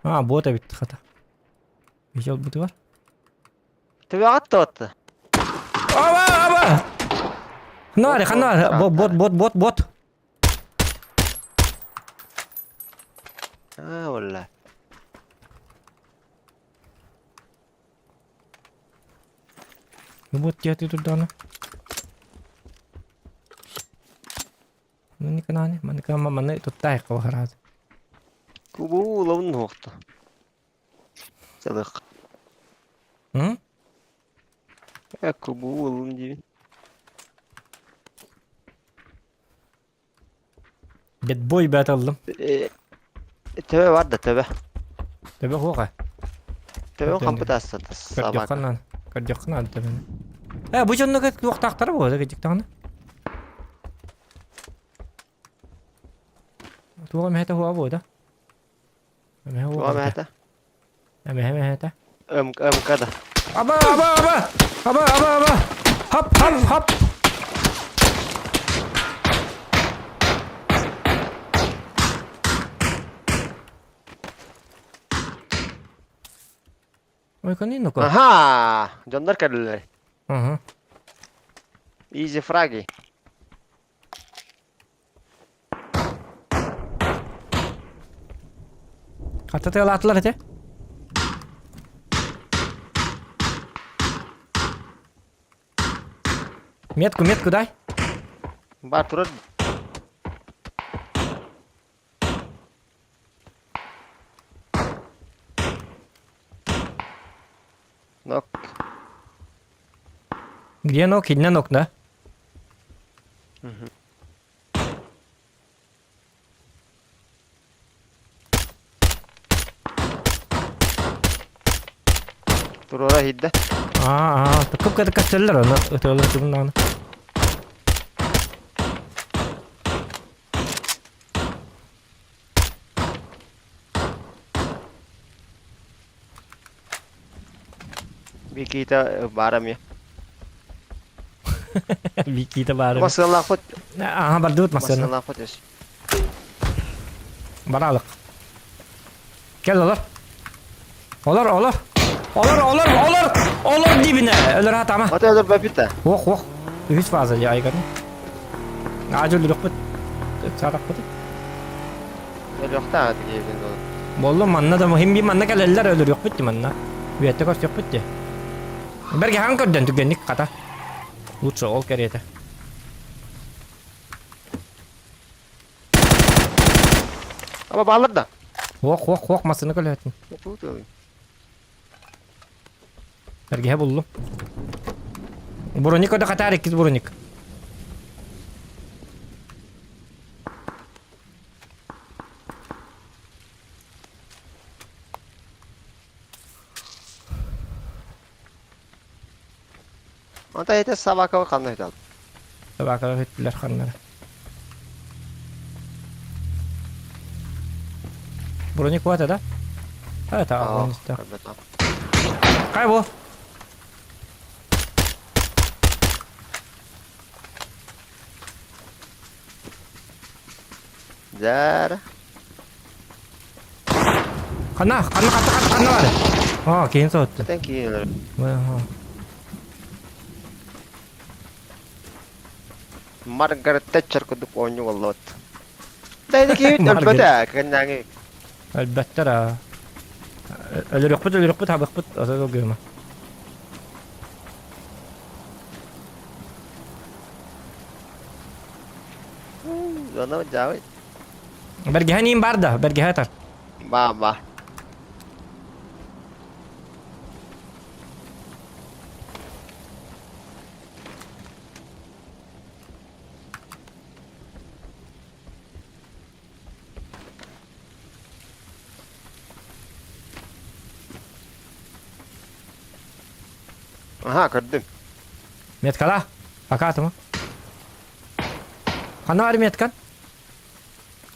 А, бот эбит хата. Весел бутугар. Төбөҕө туотта. Аба, аба! Ханна ханна бот бот бот бот бот. Аа, болла. Ну вот диэти турдаҕына. Ну никананы, манныка манны туттаайыкка баҕараат. Кубуулабын уохта. Сылых. М? Э, кубуулум диибин. Бэтбой бэт аллым. Э, төбө бар да төбө. Төбө хуоха. Төбө хампыт ассата собака. Көрдөххө Көрдөххө наада төбөнү. Э, бу дьонно туохтаахтара буолла кырдьыктаҕына. Туох эмэһэтэ хуа буода. Эмэһэ Туох эмэһэтэ? Эмэһэ эмэһэтэ. МК да. Аба, аба, аба! Аба, аба, аба! Хоп, хоп, хоп! Ой, конин ну-ка. Аха! Дьоннор кэллилэр. Ага. Easy фраги. Хата тыалаатылар этэ. Метку, метку дай. Бар турар. Нок. Где нок? Инна нок, да? Туруора иһийдэ. Аа, кып кытык көстөллөр оны ытыалар тыбыннаҕына. Викита баар эмиэ. Викита баар. Массыалаахпыт. Аха бардыбыт массыана. Массыалаахпыт өс. Баралык. Кел олор. Олор, олор. Олор, олор, олор. Олор дибине. Өлөр атама. Ата өлөр бапита. Ох, ох. Үһүс фаза дии айганы. Аажы өлөрөхпүт. Саатахпыт. Өлүөхтээх этэ киһибин буолан. Боллум манна да хим би манна кэлэллэр өлөрүөхпүт ди манна. Үөттэ көрсүөхпүт ди. Бэргэһэн көрдөн түгэнник хата. Лучше ол кэриэтэ. Аба баалар да. Ох, ох, ох, массыына көлөһөтүн. Бэргэһэ буллум. Броник ода хатаар иккис броник. Онто эти собакаҕа ханна үтал? Собакаҕа үттүлэр ханнара. Броник вот да? Это Кай бу? Дьээр. Ханна, ханна, ханна, ханна, ханна бар. Аа, киин соһутtu. Этэн киин Маргарет Тэтчер курдук оонньуу оллоот. Да киһибит өлбөтө кэннээҥи. Өлбөттөр аа. Өлөрүөхпүт, өлөрүөхпүт, хабыхпыт, ото гыма. Ону дьаабый. Бэргэһэ ниин бар да, бэргэһэ тар. Ба ба. Аха, көрдүм. Меткала. Пока Ханна бар меткан?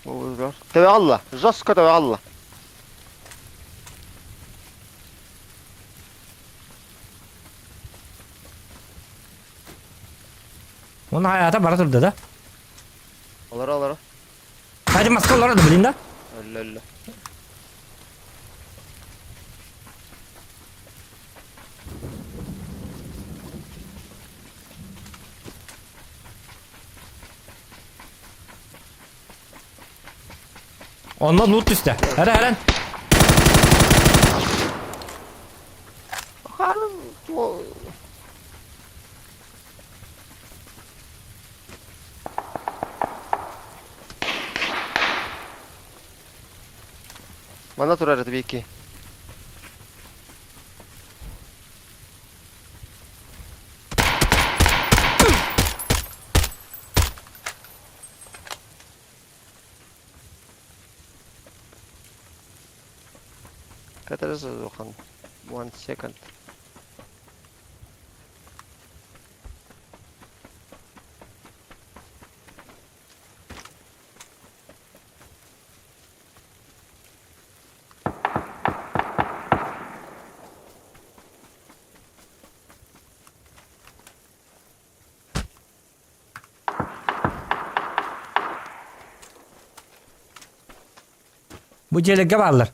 Төбө алла. Жестко төбө алла. Оны хаята бара турда да. Олор олор. Хайда маска олорор да блин да. Өллө өллө. Онно лут түстэ. Эрэ эрэн. Манна турар это бики. One second. Бу дьиэлэргэ бааллар.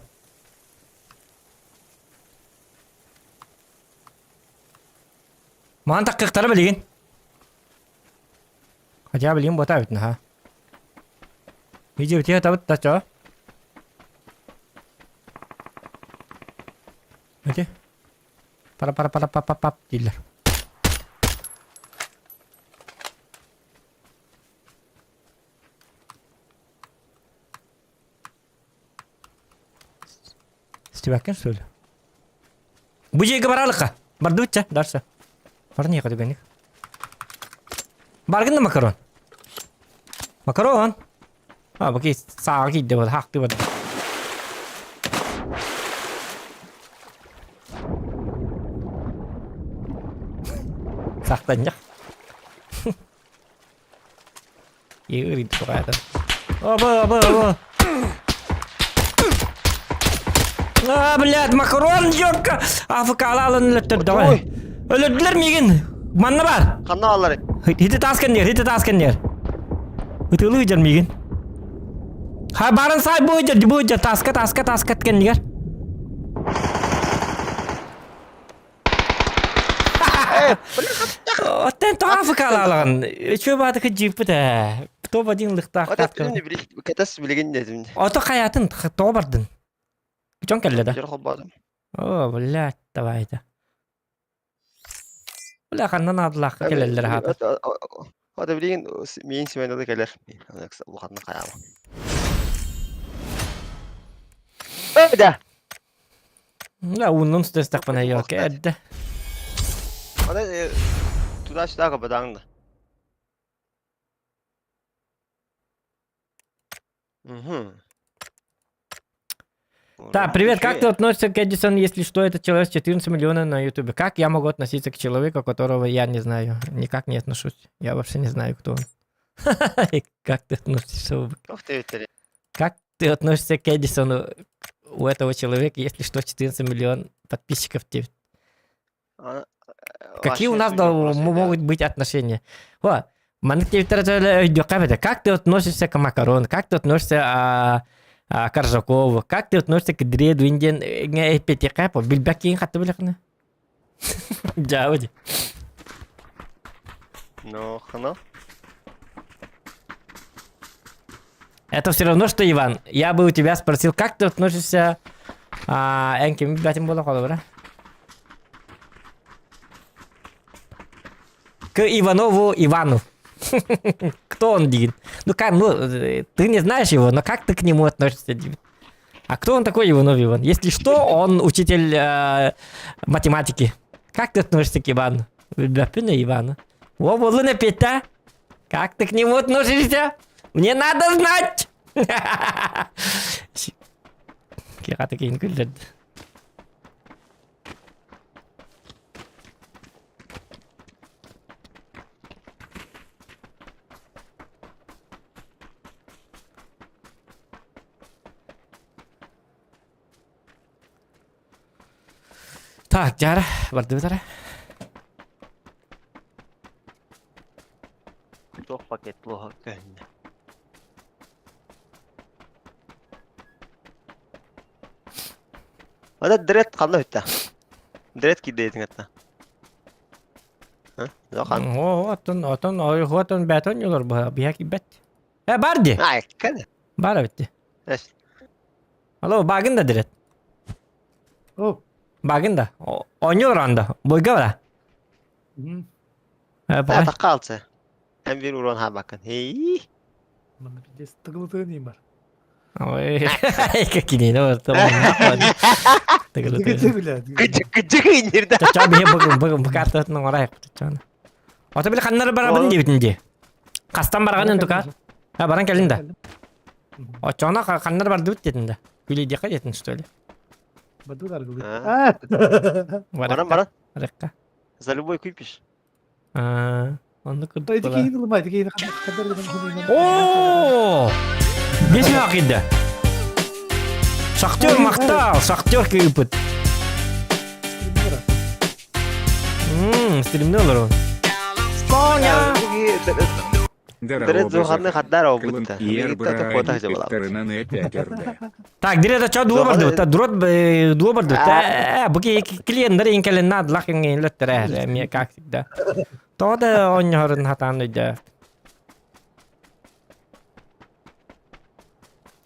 Маан таккыктара билигин. Хотя билигин бота эбит наха. Видео тиэ табыт тачо. Эти. Пара пара пара па па пап дииллэр. Стебаккин что ли? Бу дьиэгэ баралыкка. Бардыбытча, дальше. Барньыха түгэнник. Баргын да макарон. Макарон. А, бу сааҕа киирдэ вот, хаахтыы барда. Сахтанньах. Иырыйды тугаата. Оба, оба, оба. А, блядь, макарон, ёрка! АФК-алаалын өлөттөр, давай. Өлөрдүлэр миигин. Манна бар. Ханна аллары? Хити таас кэннигэр, хити таас кэннигэр. Ытыылыы дьэр миигин. Ха, барын сай бу дьэр, бу дьэр, тааска, тааска, тааска кэннигэр. Оттон тоҕо АФК-алаалаҕын? Үчүгэй баатыка дьииппит ээ. Топ-1 лыхтаах Кэтас билигин дедим. Ото хайатын тоҕо бардын? Дьон кэллэ да? О, блядь, давай это. Бля, ханна наадалаахха кэлэллэр аһаата. Ото билигин миин симэнэ кэлэр. Улаханна хайаама. Да. Да, ууннун сытыстахпына ёлка эрдэ. Аны туда-сюда кабадаҥ да. Угу. Так, привет, как ты относишься к Эдисон, если что, это человек с 14 миллионов на Ютубе? Как я могу относиться к человеку, которого я не знаю? Никак не отношусь. Я вообще не знаю, кто он. Как ты относишься? Как ты относишься к Эдисону? У этого человека, если что, 14 миллион подписчиков. Какие у нас могут быть отношения? О, маннык диэбиттэр Как ты относишься к макарон? Как ты относишься а, а, к Аржакову? Как ты относишься к Дреду? Индиан эппиэтиэххэ билбэккиин хатты билэххинэ. Дьаабы Ну, хано. Это все равно, что, Иван, я бы у тебя спросил, как ты относишься... А, эн кими билбэтим буола холобура? К Иванову Ивану. Кто он, Дин? Ну как, ну, ты не знаешь его, но как ты к нему относишься, Дин? А кто он такой, Иванов Иван? Если что, он учитель э, математики. Как ты относишься к Ивану? Билбэппин Ивана. О, буоллун эппиэтэ. Как ты к нему относишься? Мне надо знать! Киһи киин күллэрдэ. Так, дьара, бардыбыт эрэ. Туох пакет лоха көһүннэ. Ата дред ханна бүттэ? Дред киирдэ атта. О, оттон, оттон, ойхуотон бээтон юлар быһа, биһа киирбэт. Э, бар ди. Ай, кәне. Бар эбит. Эс. Алло, багын да дирет. О. Багын да. Оонньуу анда. Бойга бара. Э, Такалцы. Эн bir урон хабакын. Хей. Манна пиздец тыгылытыын бар. Ой, какие ну это Тыгылытыын. Кыджык иннирде. Чача бихе бүгүн бүгүн картатын оңорайық чачаны. Ото били ханнары барабын диэбитин дии. Хастан бараҕын тука. А баран кэлин да. Оччоҕуна ханнар бардыбыт диэтин да. Күлэйдиэххэ диэтин что ли? А. Баран баран. Барыкка. За любой купишь. А, оннук курдук Ити буолар. киһини ылыма, ити киһини О! Бес киирдэ. Шахтер махтал, шахтер кыыпыт. Мм, стримне олорон. Коня! Дөрөт зухарны хаддар обутта. Так, дирета чо дуо барды, та дурот дуо барды. Та буки клиенттер инкелен надлах ингелеттер, мне как всегда. То да онньорун хатаан өйдө.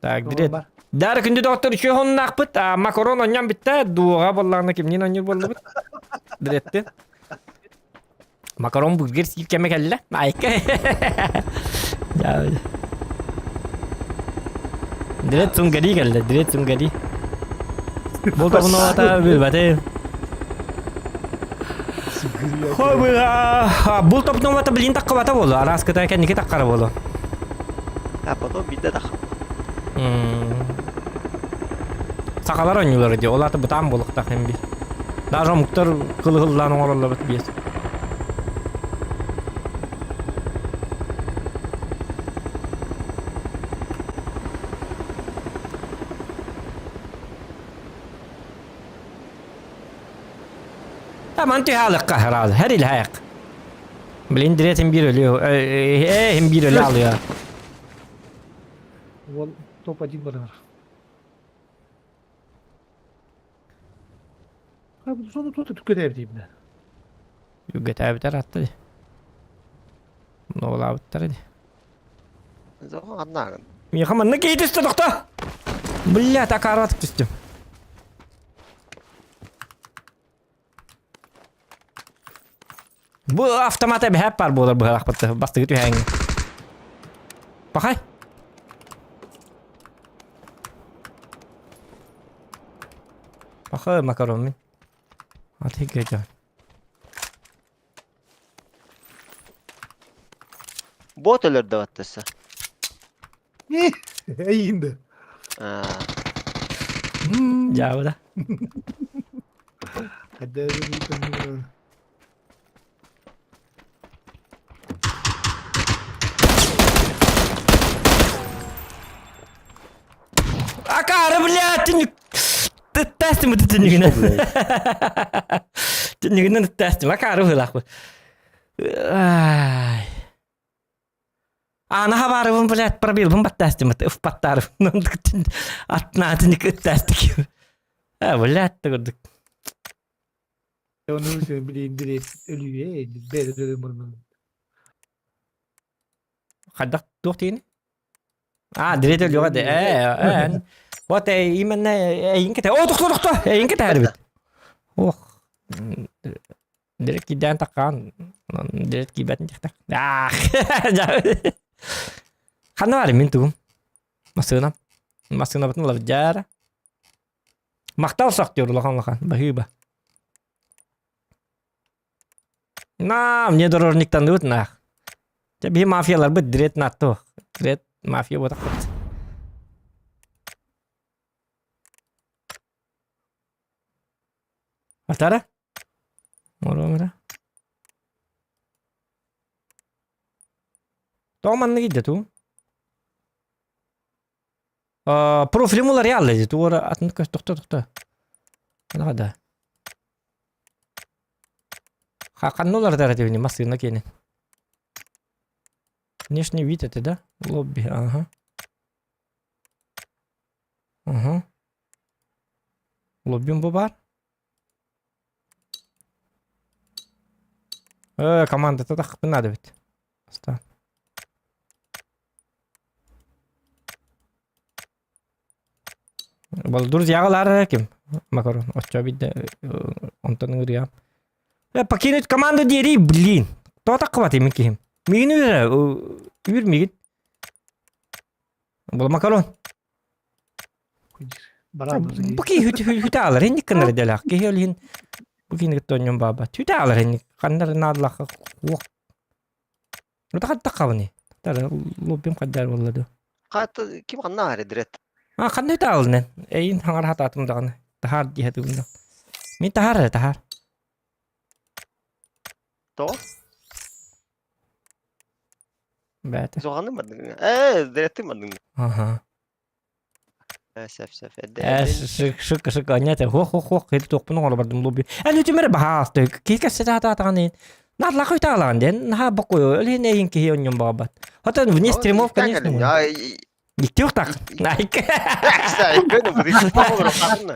Так, дирет. Дары күндү доктор үчү хоннаахпыт, макарон онньон бүтте, дуоға боллаҕына кимниин онньур буоллубут. Диретти. Макарон бургер сиир кэмэ кэллэ. Айка. Дирет сунгари кэллэ, дирет сунгари. Бұл тобуновата билбэтим. Бұл топнуата билин таккабата болу, араскыта кэнники таккара болу. А потом бидде тахап. Сахалар оонньуулар дии, ол аата бытаан буолуохтаах эн бир. Даже омуктар кылыһыллаан оҥороллор биэс. Таман түһэ хараал, her ilhaq. Блин, диретин bir ölüyor. Э, bir ölü alıyor. Уол топ-1 барар. Сону тута түккөтээр диибин. Үгэтээбитэр атты. Ноолаабыттар ди. Зохон аннаагын. Миэхэ манна киһи түстэ тохто! Бля, такааратык түстүм. Бу автомат эбэһээп баар буолар быһалаахпыт бастыгы түһээҥҥэ. Пахай. Пахай макарон мин. Аты кэжэ. Бот өлөрдө баттаса. Эйинде. Дьаабыда. Акаары, блядь, түннүк. Тэстим бу түннүгүнэн. Түннүгүнэн тэстим. Акаары быһыылаах бу. Ай. Ана хабарыбын, блядь, пробилбын баттаастым, ыфпаттаарыбын. Атна түннүк ыттаастык. А, блядь, курдук. Оны билин дире өлүе, бер өлү мурмун. Хайдах туох диэни? А, дирет өлүөҕэ де. Э, э. Вот именно эйин кете. О, тохто, тохто. Эйин кетээрбит. Ох. Дирет кидээн таккаан. Дирет киибэтин тихтах. Ах. Ханна бар мин тугум. Массыынам. Массыынабытын лавдьаара. Махтал сахтер улахан улахан. Баһыыба. На, мне дорожниктаныбыт нах. Дьэ биһи мафияларбыт дирет натто. Дирет мафия буотахпыт. Атара? Оромера. Тоҕо маннык идэ туу? Профилим уларыйа дии туора атын тохто тохто. Да. Ханна уларытар этибини массыына киэнин. Внешний вид это, да? Лобби, ага. Ага. Лоббим бу бар. Э, командата тахпын надо бит. Ста. Бол друзьяҕалар ким? Макарон. Оччо бидде онтон ыҥырыам. Покинуть команду диэри, блин. Тоҕо таххыбатый мин киһим? Мигин үүрэ, үүр мигин. Бол макарон. Бу киһи хүтэ алар инник кынар делах. Киһи олин бу киһини кытта онньон баабат. Хүтэ алар инник. Ханнар наадалах уох. Ута хаттаххабыны. Тара луппим хаддар болла ду. Хата ким ханна аре дрет. А ханна хүтэ алынын. Эйин хаңар хатаатым даҕаны. Тахаар диһэ тыгында. Мин тахаар эрэ тахаар. То? Бээтэ. Зоҕаны бардыҥ. Ээ, дреттин бардыҥ. Аха. Ээ, сөп сөп. Эрдэ Ээ, эрдэ. шык шык анньа хуох хуох хуох киһи туохпун оҥоро бардым лобби. Эн үтүмэр баһаалты. Киһи кэпсэтэ сатаатаҕын Надлах үтаалаҕын диэн наһаа бокуйу өлүн эйин киһи онньон баҕабат. Хотон вне стримов, конечно. Икки ухтах. Найк.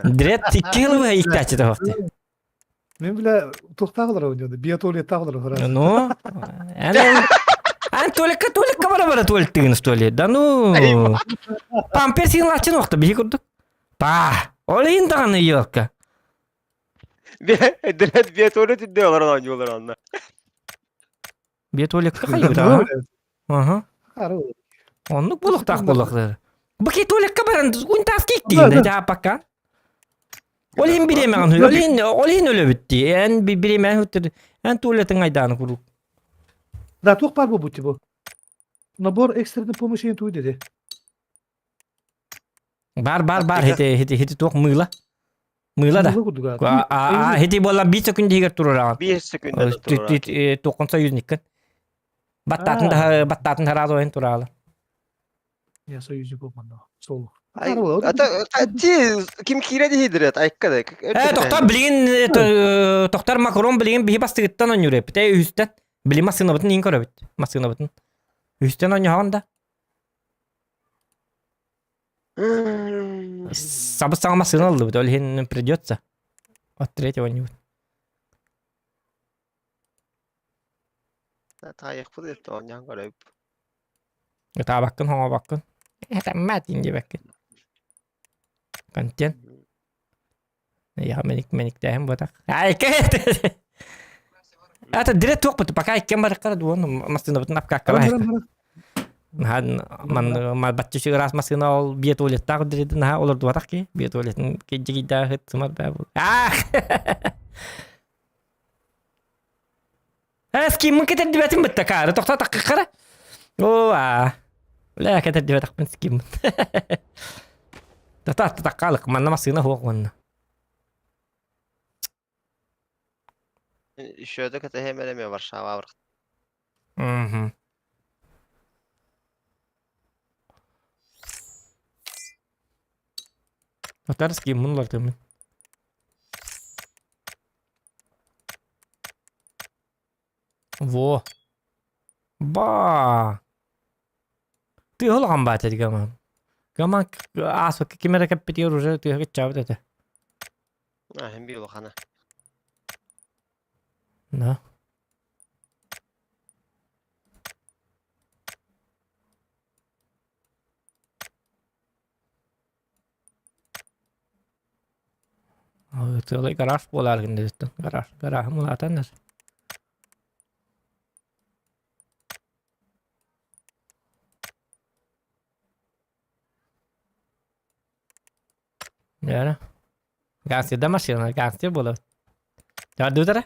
Дрет икки хылы иктачы тохты. Мен бile туохтаах олорор ойнуоду, биотуалеттаах олорор. Ну, ан туалекка туалекка бара бара туалеттыгын что ли? Да ну. Памперсин лачын охта биһи курдук. Па, ол иһин даҕаны елка. Дрет биотуалет үрдэ олорон оонньуулар онно. Биотуалекка хайыыта. Аха. Оннук буолуохтаах буолуохтар. Бу ки туалекка баран унтаас кииктиин да пока. Ол иһин бириэмэҕин ол иһин ол иһин өлөбүт дии. Эн бириэмэҕин хүттэр эн туалетыҥ айдааны куруук. Да, туох баар буолбут бу? Набор экстренной помощи туй dedi. Бар бар бар хити хити хити туох мыыла. Мыыла да. А хити буолла биир секунд иһигэр турураҕын. Биир секундада турураҕын. Туоххун союзниккын. Баттаатын да баттаатын хараал ойон тураалы. Я союзник болманна. Сол. Ти ким киирэ диһидирет айка да. Э тохтор билигин тохтор Макрон билигин биһи бастыгыттан ойнуур эппит. Э үһүстэн. Били массыынабытын иин көрөбүт. Массыынабытын. Үһүстэн ойноһоҕун да. Сабыс саҥа массыына ыллыбыт, ол иһин придется. От третьего нибудь. Таайахпыт это оонньоон көрөбүт. Ытаабаккын, хоҥообоккун. Этэммэт диэбэккин. Контент. Я мэник мэниктээһин буотах. Это директ туохпут, пока иккен барыккара дуон массыынабытын апкааккала Наһаа ман баччы ыраас массыына ол бие туалеттаах диридин наһаа олордубатах ки бие туалетин кидьигийдаахыт сымар баа бу. Аах! Э, скиммын кэтэрдибэтим бытта каары тохто таккара. Оо аа. Бля кэтэрдибэтахпын скиммын. Тата таккалык манна массыына хуох уонна. Еще да кэтэһэм эрэ Варшава барах. Мгм. Татарский мунлар тымын. Во. Ба. Ты улахан баат эти гаман. Гаман ааспыкка ким эрэ кэппитигэр уже тыаһа кыччаабыт этэ. А, хем бир улахана. Да. Тыалай гараж буолаар гынна гараж гарааһым улаатан Дьэ, гангстерда машина, гангстер буолабыт. Дьардыытара?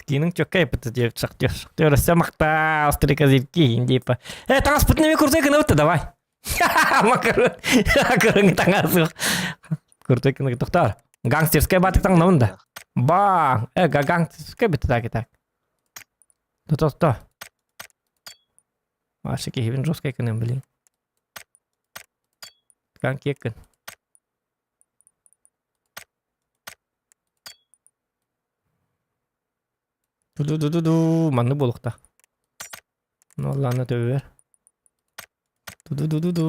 Скиниҥ чөккө айпыт диэбит шахтер. Шахтер өссө махтаа, острикозырьки диэппэ. Э, таҥаспытын эмиэ курдук гынабыт да давай. Макарон. Макарон таҥас. Курдук гына тохтоор. Гангстерская баатык таҥнабын да. Ба, э, гангстерская бит так и так. То-то-то. Вообще киһибин жесткай гынан блин. Ткан киэккин. Ту-ду-ду-ду-ду, маннык буолуохтаах. Ну, ладно, төбөбөр. Ту-ду-ду-ду-ду.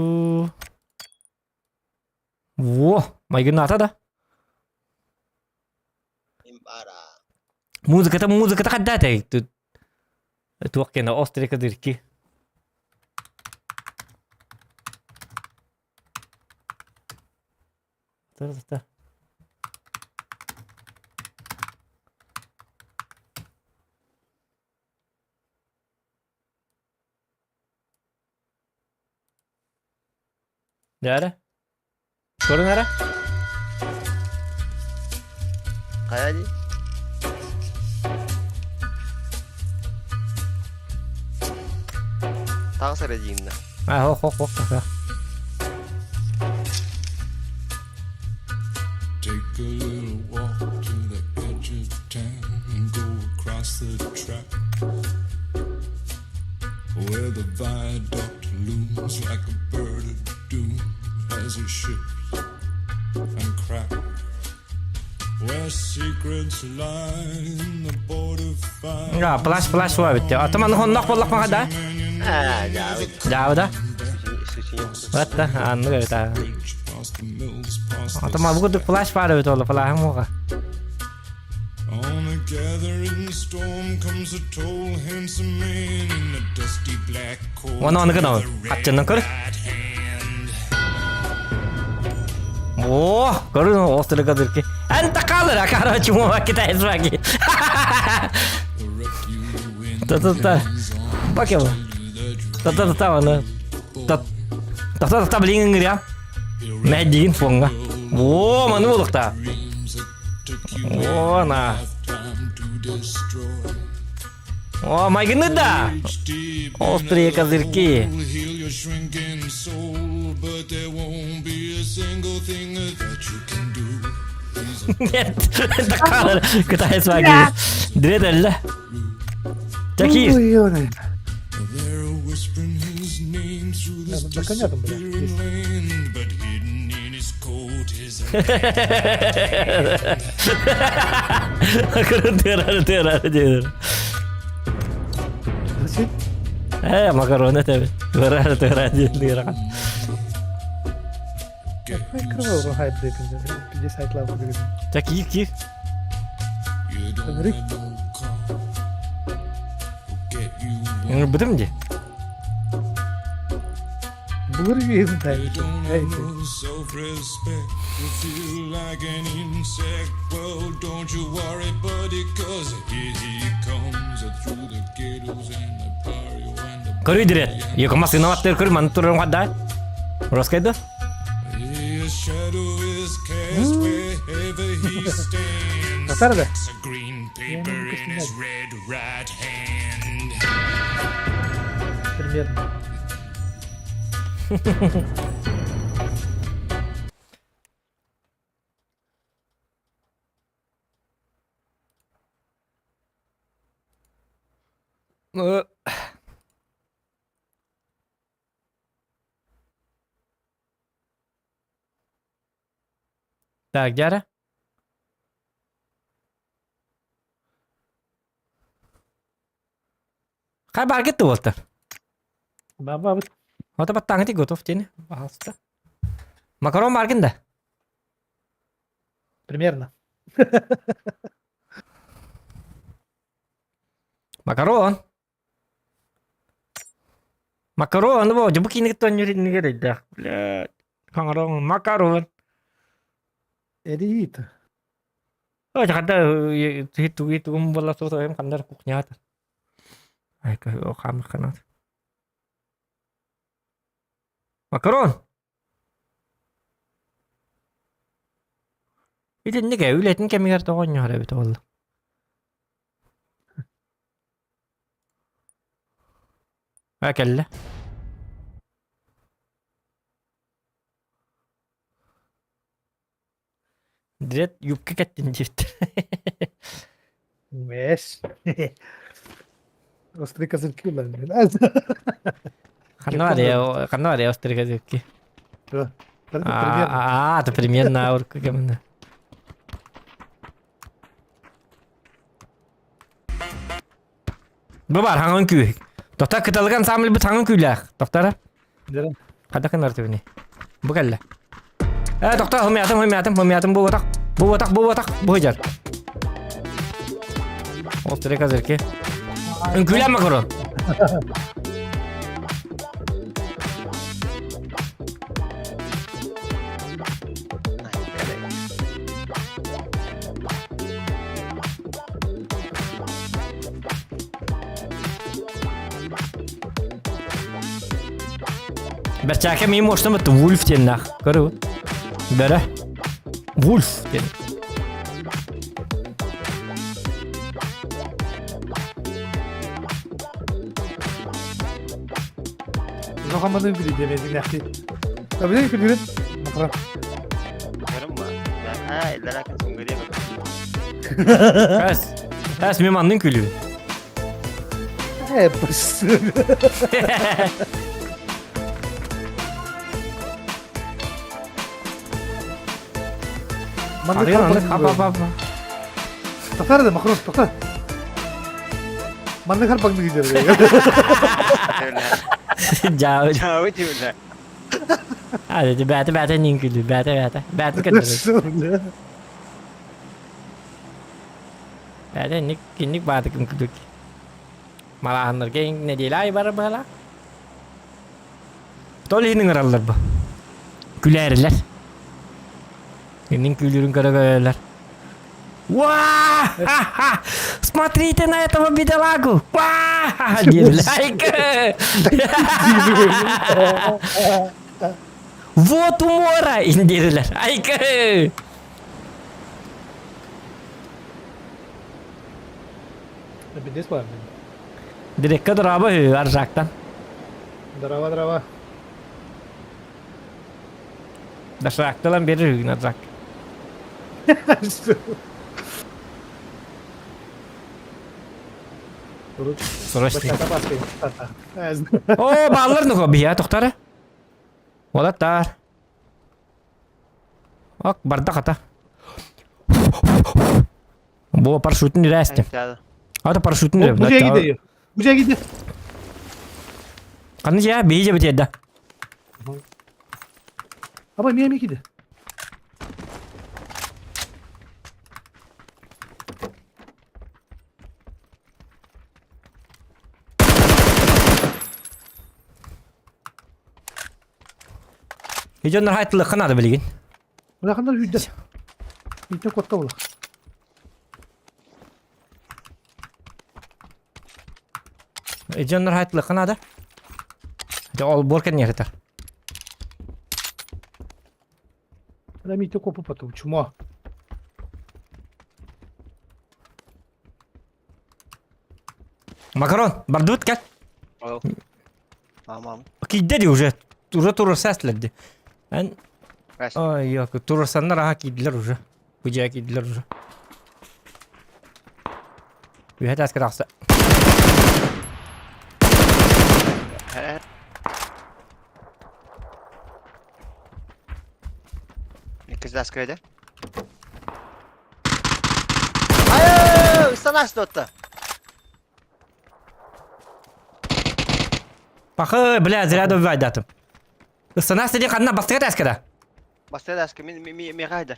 Во, майгыннаата да. Музыката, музыката хаддаата. Туох кэнэ острые козырьки. Та-та-та. Дьэ Көрүҥ эрэ. Хайа дии? Таҕыс эрэ диигин да. А, ох, ох, ох, ох. Take a little walk to the edge of town and go across the track where the viaduct looms like a bird of doom as it ships and cracks. Where secrets lie in the border fire. А, плащ, плащ суа битте. Атаман хоннох боллах маха да? А, дьаабы. Дьаабы да? Сүчүнү. Батта, аннык эбит аа. Bridge past the mills, past the Атама бу курдук плащ баар эбит ол плаһым уоҕа. On a gathering storm comes a tall, handsome man in a dusty black coat. Уонна ону гынабын. with a red Хаччынан көр. right hand. О, көрүн острый козырьки. Эн такалыр, короче, мума китайец ваги. The refugee wind Та-та-та. in his arms Бакева. tell you that you're Та-та-та аны. boy. Та-та-та билин ыҥырыам. Мэддигин фоҥҥа. О, маны буолуохтаах. Dreams that took you О, a на. lifetime to destroy. О, майгыны да! Reach deep in Острые a козырьки. hole, heal your shrinking soul, but there won't be a single thing that you can do. He's a Нет, такалар китайец ваги. Дределле. Такие. Ой, ой. They're whispering his name through this Да, на коня там, бля, disappearing есть. land, but hidden in his coat is a Тырары, тырары, Зачем? Э, макароны тебе. Тырары, тырары, тырары. get Ой, кровавый хайп, блядь, 50 лап, говорит. Такие, кир. You don't Смотри. have no car. Get you one. Бутым ди. Булыр үйін да. You don't Эй, have no self-respect. You feel like an insect. Well, don't you worry, buddy, 'cause here he comes through the ghettos and the barrio and the Көрүй дирет. Екі масына аттыр көр, маны турын қадда. Роскайды? His shadow is cast wherever he stands. Татар да? Stacks of green paper не in his red right hand. Примерно. Так, дьара. Хай баргет буолтар. Баба вот Ота баттааҥы готов тени. Пожалуйста. Макарон баргын да. примерно. Макарон. Макарон, бу дьэ бу киинигит тоннюр Блядь. Макарон, макарон. Эрит. Ой, ханда туги тугум буолла суотаҕым хандар кухнята. Ай, хам ханат. Макарон. Итинник үлэтин кэмигэр тоҕонньоһор эбит буолла. А кэллэ. Дред юбка кэттин диэбиттэр. Мэш. Острые козырьки, блин. Ханна барыа, ханна барыа острые козырьки. Примерно. А, это примерно аурка кэмэнэ. Бу бар хаҥан күү. Тота кыталыган саамылбыт хаҥан күүлээх. Тоқтара. Хада кынар түбүнэ. Бу кэллэ. Э, тоқта, хымятым, хымятым, хымятым, бу батах, бу батах, бу батах, бу хыдьар. Острый козырьки. Үҥкүүлээн макарон. Бэрчээкэ миим муостан бытты Вульф диэннээх. Көрү. Бэрэ. Вульф диэн. Улахамманы билидиэмэдинээхти. Табыдай күлүгүн. Макарон. Эс. Эс мен маннын күлүү. Э, бас. Тоқтар да, Макарон, тоқтар. Манны харбаңны кидер. Жаа. Жаа тиүлэ. Hadi бәті бәті нин күлүү, бәті бәті. Бәтін көтөрөр. Бәті ник кинник бааты кым күлүк. Малаһаннарга нэдиэлэ аайы барар быһалаах. Тол иһин ыҥыраллар бу. Күлээрилэр. Кинин күлүүрүн көрө көрөлөр. Уа! Смотрите на этого бедолагу! Уа! Диэбилэр. Вот умора! Диэбилэр. Айка! Бидес бар. Direkka драба үһү аржаактан. Дрова, дрова. Доширакталан берер үһүгүн аржак. Срочно. О, бааллар нуха биһиэ тохтара. Уолаттар. Ок, барда хата. Бу парашютын үрээстим. Ата парашютын үрэ. Бу жеги Бу жеги Ханны жаа биһи жебит да. Аба мия ми киде. Дьоннор хайтылыхха наада билигин. Улахандар үйдө. Үйдө котта улах. Дьоннор хайтылыхха наада. Ол буор кэнниэритэр. Ана миите копу потом чума. Макарон, бардыбыт кэл. Ол. Мамам. Киирдэ дии уже. Уже туруорса эстилэр дии. Эн Раз. ой ёк, туруорсаннар аха киирдилэр уже. Бу дьиэ киирдилэр уже. Үһэ тааска тахса. Иккис тааска өйдө. Айыы, ыстанаас туотта. Пахы, бля, зря добивайдатым. Ыстанаас диэн ханна бастыга тааскада? Бастыга тааска мин миэхэ айдар.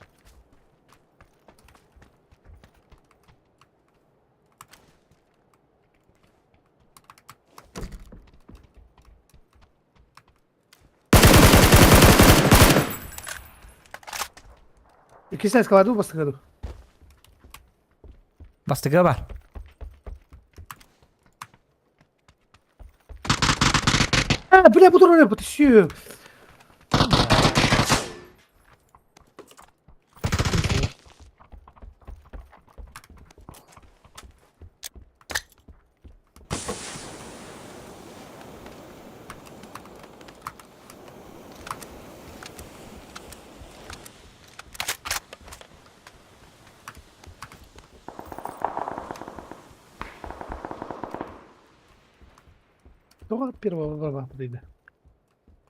Иккис эскалатор бастыгы Бастыгы бар. А, бля, буду роль, потащи. Тоҕо первого баба дейdi.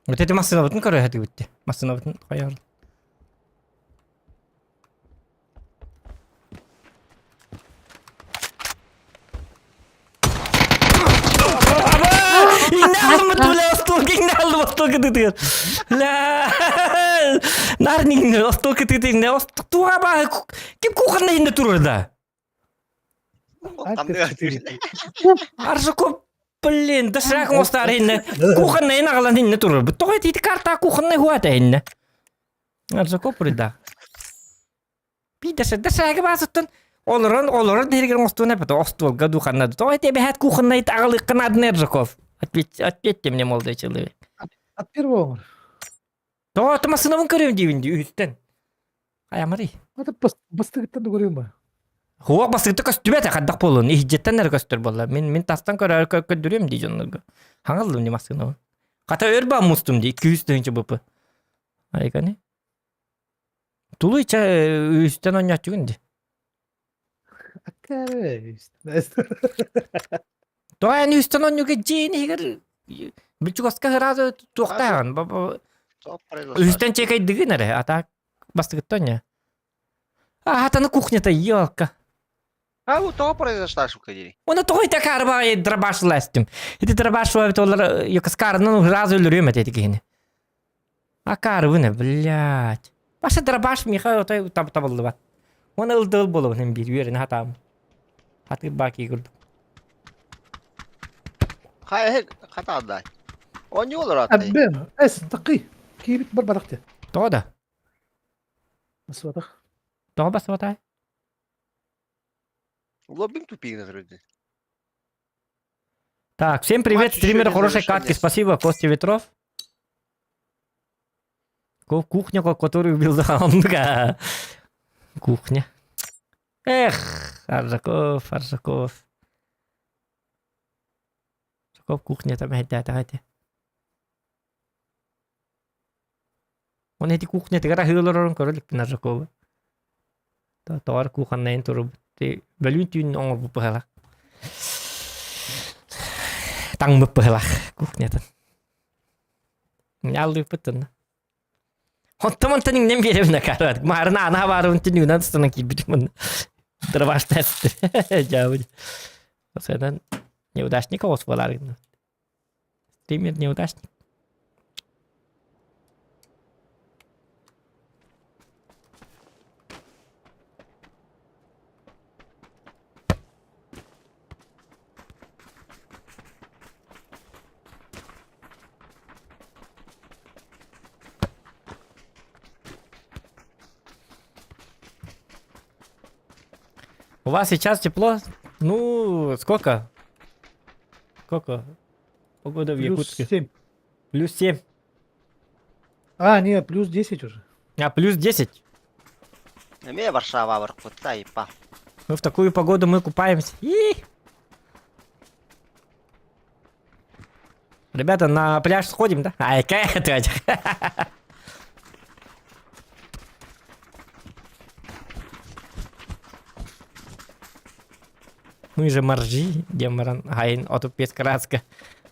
Вот эти массыынабытын көрө этибит. Массыынабытын хайар. Остуол кытыытыгар. Наар нигин остуол кытыытыгар туга баһы ким кухонна иһинде турар да? Аржаков блин, доширак оҥостоор иһиннэ кухонна иһин аҕалан иһиннэ турар. Тоҕо ити карта кухонна хуата иһиннэ. Аржаков бурда. Биир доширагы баасыттан олорон олорон диһигэр оҥостуон эппит остуолга духанна. Тоҕо ити эбэһээт кухонна аҕалыаххын адын Аржаков. Ответьте мне, молодой человек. От первого. Тоҕо массыынабын көрүөм диибин дии үһүстэн. Хайамарый? Это бастыгыттан да көрүөм ба. Хуох бастыгыта көстүбэт хайдах буолуон иһдьэттэн эрэ көстөр буолла. Мин мин тастан көрөөр көрдөрүөм дии дьоннорго. Хаҥаллым дии массыынабын. Хата өр баа мустум дии 200 тыһыынча бп. Айканы. Тулуй ча үстэн оонньооччугун дии. Тоҕо эн үстэн оонньууга дьиэн иһигэр Бүчүгаска сразу туохтааҕын үстэн чекайдыгын эрэ а так бастыгыттан не А хатаны кухнята елка. А вот того произошла ошибка дери. Оны тоҕо ити карба дробаш ластым. Ити дробаш олар якаскарынан сразу өлөрүөм этэ ити киһини. А карыбына, блядь. Баша дробаш миха отой табыллыбат. Оны ылдыл болобун биир үөрэнэ хатаам. Хатыр баки курдук. Хай хатаандай. Оонньуу олорор Эббен, эс, тақи. Киибит бар барахты. Тоҕо да? Басыбатах. Тоҕо басыбатай? Лоббим тупигин вроде. Так, всем привет, Матч еще стримеры не хорошей завершен, катки. нет. Спасибо, Костя Ветров. Кухня, который убил Заханга. Кухня. Эх, Аржаков, Аржаков. Аржаков кухня там этэ. Он эти кухня тыгара хыылорорун көрө иликпин Аржаковы. Тоҕор кухоннайын турубут. Бөлүүн түүн оҥорбут быһалах. Таҥмыт быһалах кухнятын. Аллыыппыт Онтон онтон иҥнэн биэрэбин акаарат. Маарына анаа баарыбын түннүгүнэн тустанан киирбитим. Дробаштай Дьаабы. Осынан неудачник оҕус буолаар гынна. Стример неудачник. У вас сейчас тепло? Ну, сколько? Сколько? Погода в Плюс Якутске. 7. Плюс 7. А, не, плюс 10 уже. А, плюс 10. Эмиэ Варшава барбыт ипа. Мы в такую погоду мы купаемся. И! Ребята, на пляж сходим, да? Ай, какая ты? Мы же моржи, демаран, хайын отуп бес краска.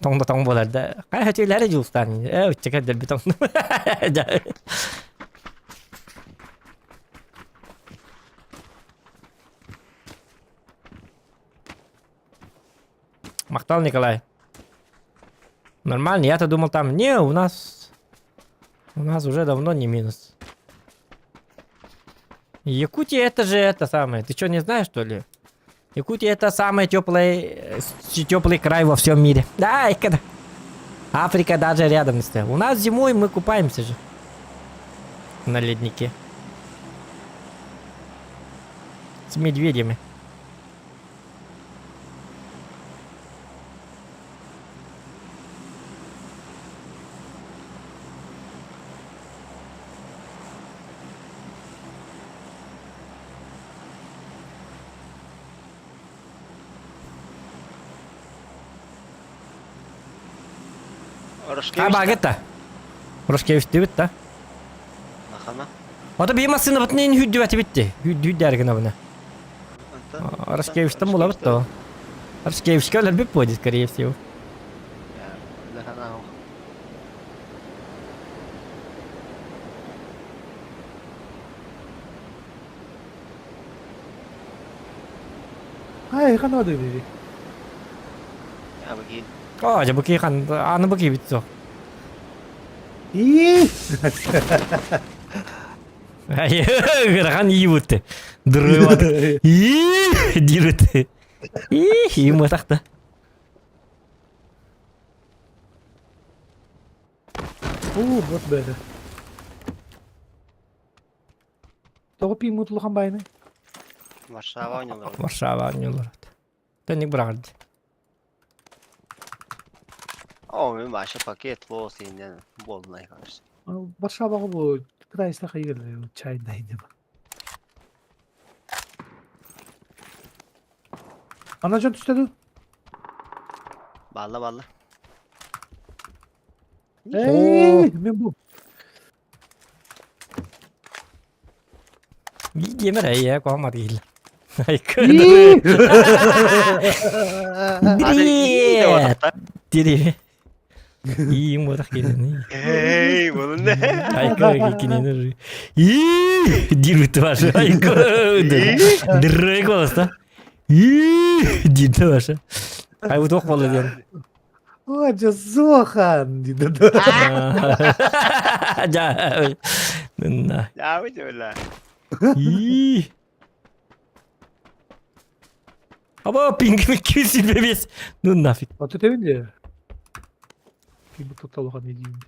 Тоҥ да тоҥ буолар да. Хайа өтүлэри дьулустаан. Э, үччэкэ дэлби тоҥ. Махтал, Николай. Нормально, я-то думал там, не, у нас... У нас уже давно не минус. Якутия это же это самое. Ты что, не знаешь, что ли? Якутия это самый теплый, теплый край во всем мире. Да, и когда... Африка даже рядом с У нас зимой мы купаемся же. На леднике. С медведями. А багетта. Рожкевич дебит да. Махана. Ото бии массыына бытын хүддүбэти битти. Хүддү гына Рожкевичтан булабыт то. Рожкевичка өлөрбүт будет, скорее всего. Ай, хана бери. О, дьэ бу хан аны бу киибит суох. Ии! Ыарахан ии бутты. Дырыыбат. Ии диир Ии, иимматах да. Уу, вот бэйэтэ. Тоҕо пииммут улахан баайыный? Варшава оонньуулар. Варшава оонньуулар. Тэнник быраҕар дии. О, мен Маша пакет волос иннен болнай кажется. Варшаваҕа бу кытайста хайыгар чайнай дима. Ана дьон түстэ дуу? Балла балла. Эй, мен бу. Диэмэр эйэ куһаҕан киһилэ. Ии! Дири. Иим буотах киһини. Эй, болун Айка кинини. Ии диир башы. Айка. Дыррай голоста. Ии диир башы. Ай утуох болла диэн. О, Зохан! Жа. На. Я выделила. Ии. Аба пингвин кисилбе бес. Ну нафиг. А ты тебин Пингвин тотталухан не деймін.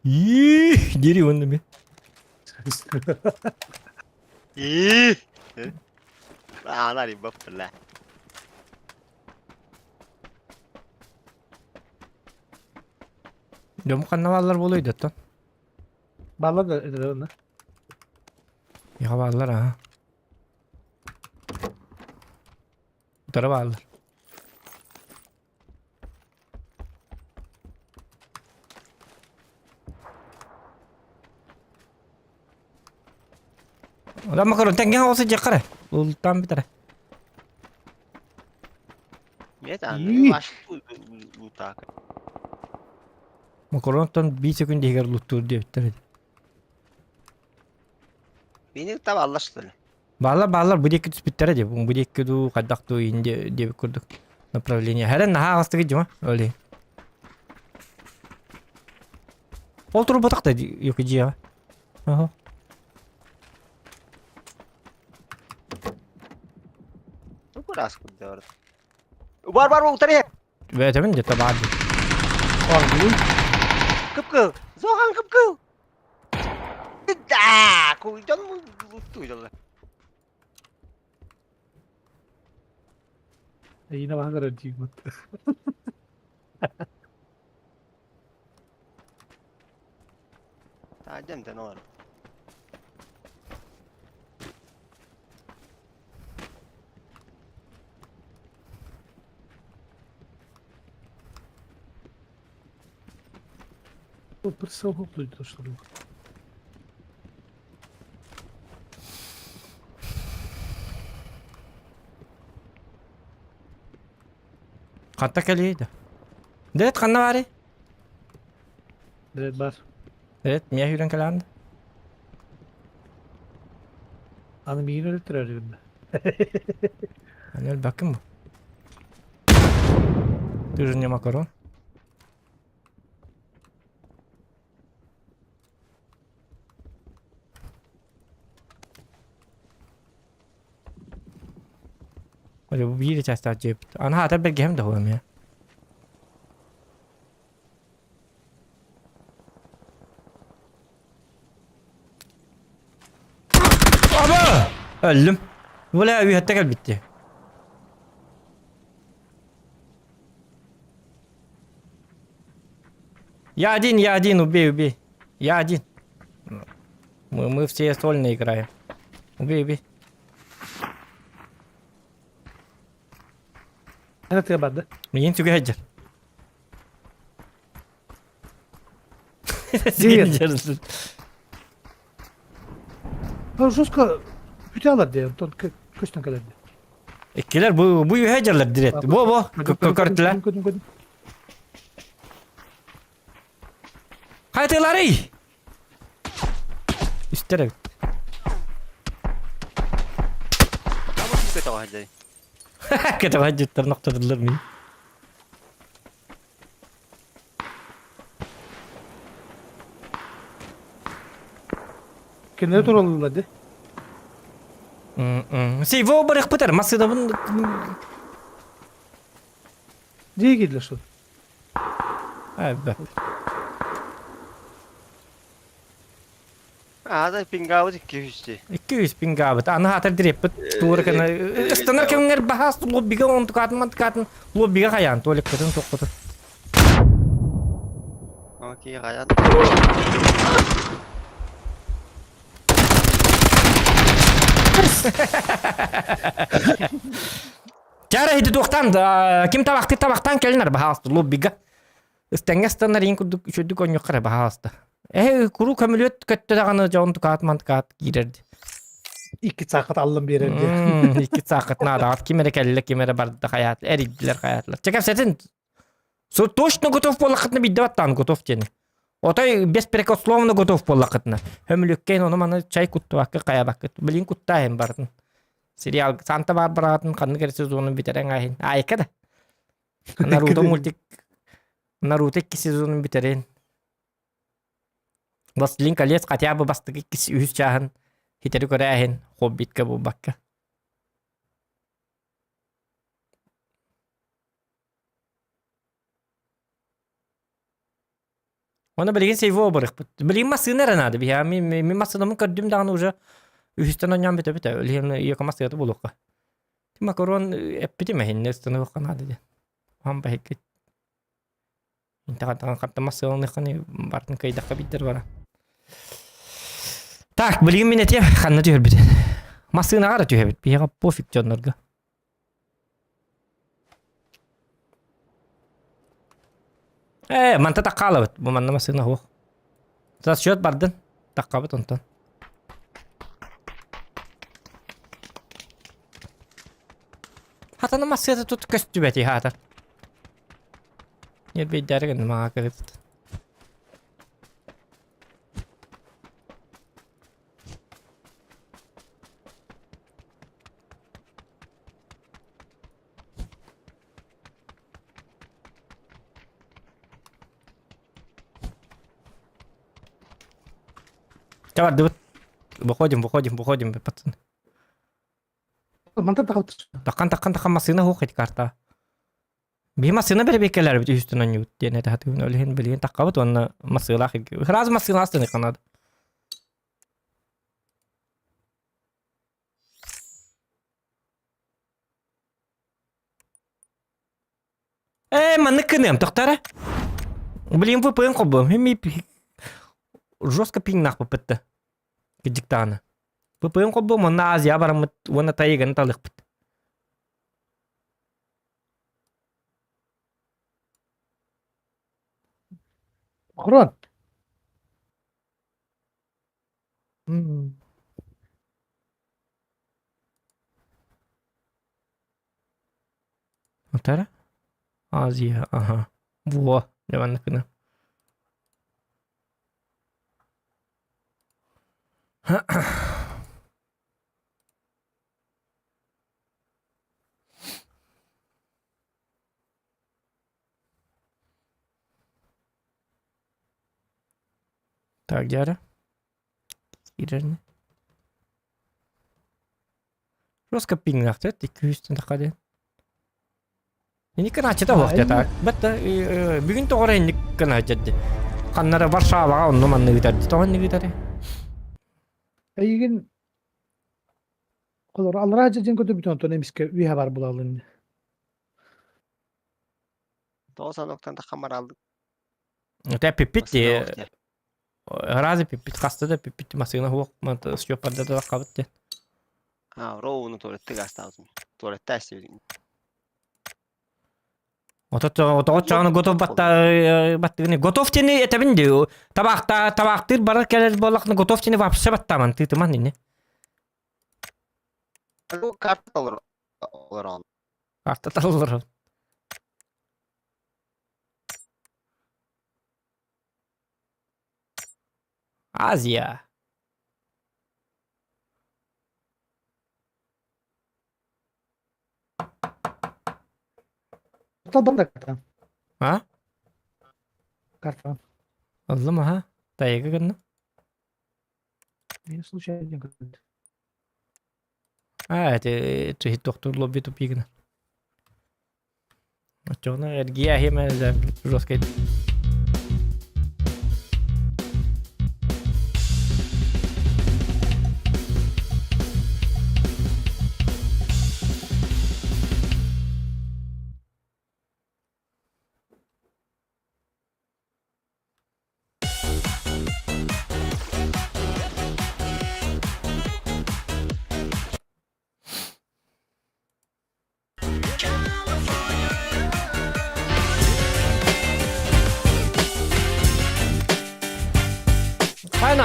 Ии, дери онны мен. Ии. Аана баппыла. Дьом ханна бааллар буолуой да Бааллар да это онно. Яха бааллар аа. Утары бааллар. Ода макарон тэҥҥэ оҕус дьахара. Ултан бүтэрэ. Нет, аны баш лутак. Макаронтон биир секунд иһигэр луттуур диэбиттэр этэ. Мени табаллар что ли? Бааллар бааллар бу диэки түспүттэрэ дии. Бу диэки дуу хайдах дуу иин диэбит курдук направление. Хэрэн наһаа аҕастыгыт дьима оли. Ол турбатах да юки дьиэҕэ. Аха. Ну курас курдук. Бар бар утары. Бэтэбин где-то баар дии. Аргы. Кып-кыл. Зохан кып-кыл. Да, куйдан луттуйдалар. Эйине баһан көрөр диигмат. Таадем олар. Присел хоплуйду что ли? Хатта кэлиэй да. Дэт ханна баарый? Дэт бар. Дэт миэ сүүрэн кэлэҕин да? Аны миигин өлөттөрөр гынна. Аны өлбөккүн бу. Ты же не макарон. Ой, бу биир чаастаах дьиэбит. Аны хаатар бэргэһэм да хуом я. Аба! Өллүм. Бля, үһэтте кэлбитти. Я один, я один, убей, убей. Я один. Мы все сольно играем. Убей, убей. Ана тыа барда. Миигин сүгэ сылдьар. Привет. Сылдьар. Жестко бүтэ алар дии, онтон көстөн кэлэр дии. Иккилэр бу бу үһэ дьаллар дирет. Бу бу көртүлэр. Көрдүм көрдүм. Хайтыларый! Үстэр эбит. Там көтөҕө сылдьар. Кэтэҕэдьиттэр нохтотуллар мин. Кинилэр тураллар ди. Сейво барыхпытар массыынабын Дии киирдилэр что? Эбэт. Аада пингаабыт 200 дии. 200 пингаабыт. Аны хаатар дириэппит туора кына ыстанар кэмҥэр баһаас лоббига онтукаатын мантыкаатын лоббига хайаан туалеккытын тоххутун. Окей, хайаан. Чара иһити туохтан ким табахты табахтан кэлинэр баһаас лоббига. Ыстаҥҥа ыстанар иин курдук үчүгдүк оонньуохха эрэ баһаалыста. Эһэ куруук көмүлүөт көттө даҕаны дьон тукаат мантыкаат киирэрди. Икки саахат аллан биэрэр диэн. Икки саахат наадаҕат ким эрэ кэллэ, ким эрэ барда хайаат, эрийдилэр хайаатылар. Чэ кэпсэтин. Со точно готов буоллаххытына биирдэ баттаан готов диэни. Отой беспрекословно готов буоллаххытына. Хөмүлүккэйин ону маны чай куттубакка хайабаккыт. Билин куттааһын бардын. Сериал Санта Барбаратын ханнык эрэ сезонун бүтэрэн аайын. Айка да. Наруто мультик Наруто икки сезонун бүтэрин. Властелин колец хотя бы бастакы иккис үһүс чааһын хитэри көрөөһүн Хоббитка буолбакка. Оны билигин сейво барыхпыт. Билигин массыына эрэ наада биһиэхэ. Мин, мин массыынамын көрдүм даҕаны уже үһүстэн оонньоон бүтэ-бүтэ. Билигин ийэкэ массыыната буолуохха. Макарон эппитим эһиннэ ыстаныахха наада диэн. Хам баһыккыт. Интэҕэн хатта массыыланыахханы бартын кыайдахха биттэр бара. Так, билигин мин этиэм ханна түһэрбит. Массыынаҕа эрэ түһэбит. Биһиэхэ пофиг дьоннорго. Ээ, манта таххаалабыт. Бу манна массыына суох. Счет бардын. Таххабыт онтон. Хатана массыына тут көстүбэти хаатар. Нербейдээри гынным маҕа кырыт. Чэ бардыбыт. Выходим, выходим, выходим, пацаны. Мантан тахалт. Таххан, таххан, таххан массыына суох эти карта. Биһи массыына бэрэбиэркэлээрбит үһүстэн оонньуубут диэн этэ сатыыбын. Ол иһин билигин таххабыт уонна массыылаах Сразу массыыналаах станыахха наада. Ээ, маннык гыныам, тохтоо Блин, VPN холбуом. Ми жестко пиҥнаах быппытта. Кыдьыктааны. VPN холбуом, онно Азия бараммыт уонна тайыганы талыахпыт. Охрон. Отара? Азия, ага. Во, дьэ маннык гына. Так, дьэ Киирэрни. Жестко пиҥнэхтэр икки тахха диэн. Инник гынааччыта суох диэтэ. Бэтта бүгүн тоҕо эрэ инник гына дьэрди. Ханнара Варшаваҕа онну манны ыытар. Тоҕо инник ыытар? Эйигин холор аллараа дьин көтүбүт онтон эмискэ үөһэ бар булалын. Тоҕо саноктан таххан баралдык. Это пиппит Разы пиппит хаста да пиппит массыына суох Степарда да таххабыт диэн. А, роуну туалетте гаастаабытым. Туалетте эстибит. Отоҕо чаҕаны готов батта баттыгыны готов тини этэбин ди табаахта табаахтыыр барар кэлэр буоллахна готов тини вообще баттааман тыытыман ини. Карта олорон. Карта олорон. Азия. Талбан да карта. А? Карта. Ыллым аха. Тайга гынна. Мин случайно көрдüm. А, это ты доктор лобби тупигна. Оччоҕуна эргийэ аһыам эрэ жесткай. Хайна!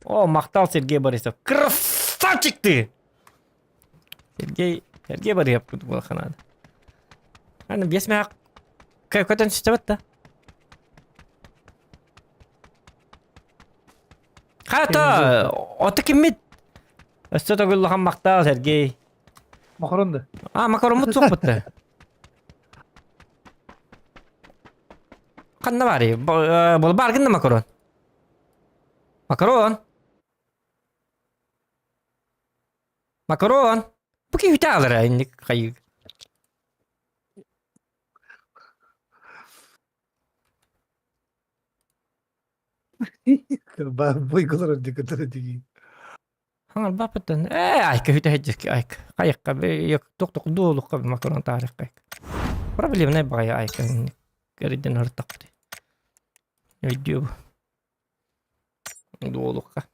О, махтал Сергей Борисов. Красавчик ты! Сергей, Сергей Борисов буолаханаад. Аны биэс мэһэх көтөн сүтэбэт да. Хата, ото киммит? Өссө төгүл махтал Сергей. Макарон да. А, макароммут суох да. Ханна баарый? Бол баар гынна макарон. Макарон. Макарон. Бу киһи алара инник хайыы. Бойгулар дикатар дии. Хаҥалбаппыттан ээ айка хүтэ айка хайыкка туох дуолукка макарон таарыкка проблемнай баҕайы айка кэриден ыртахпыт өйдүө дуолукка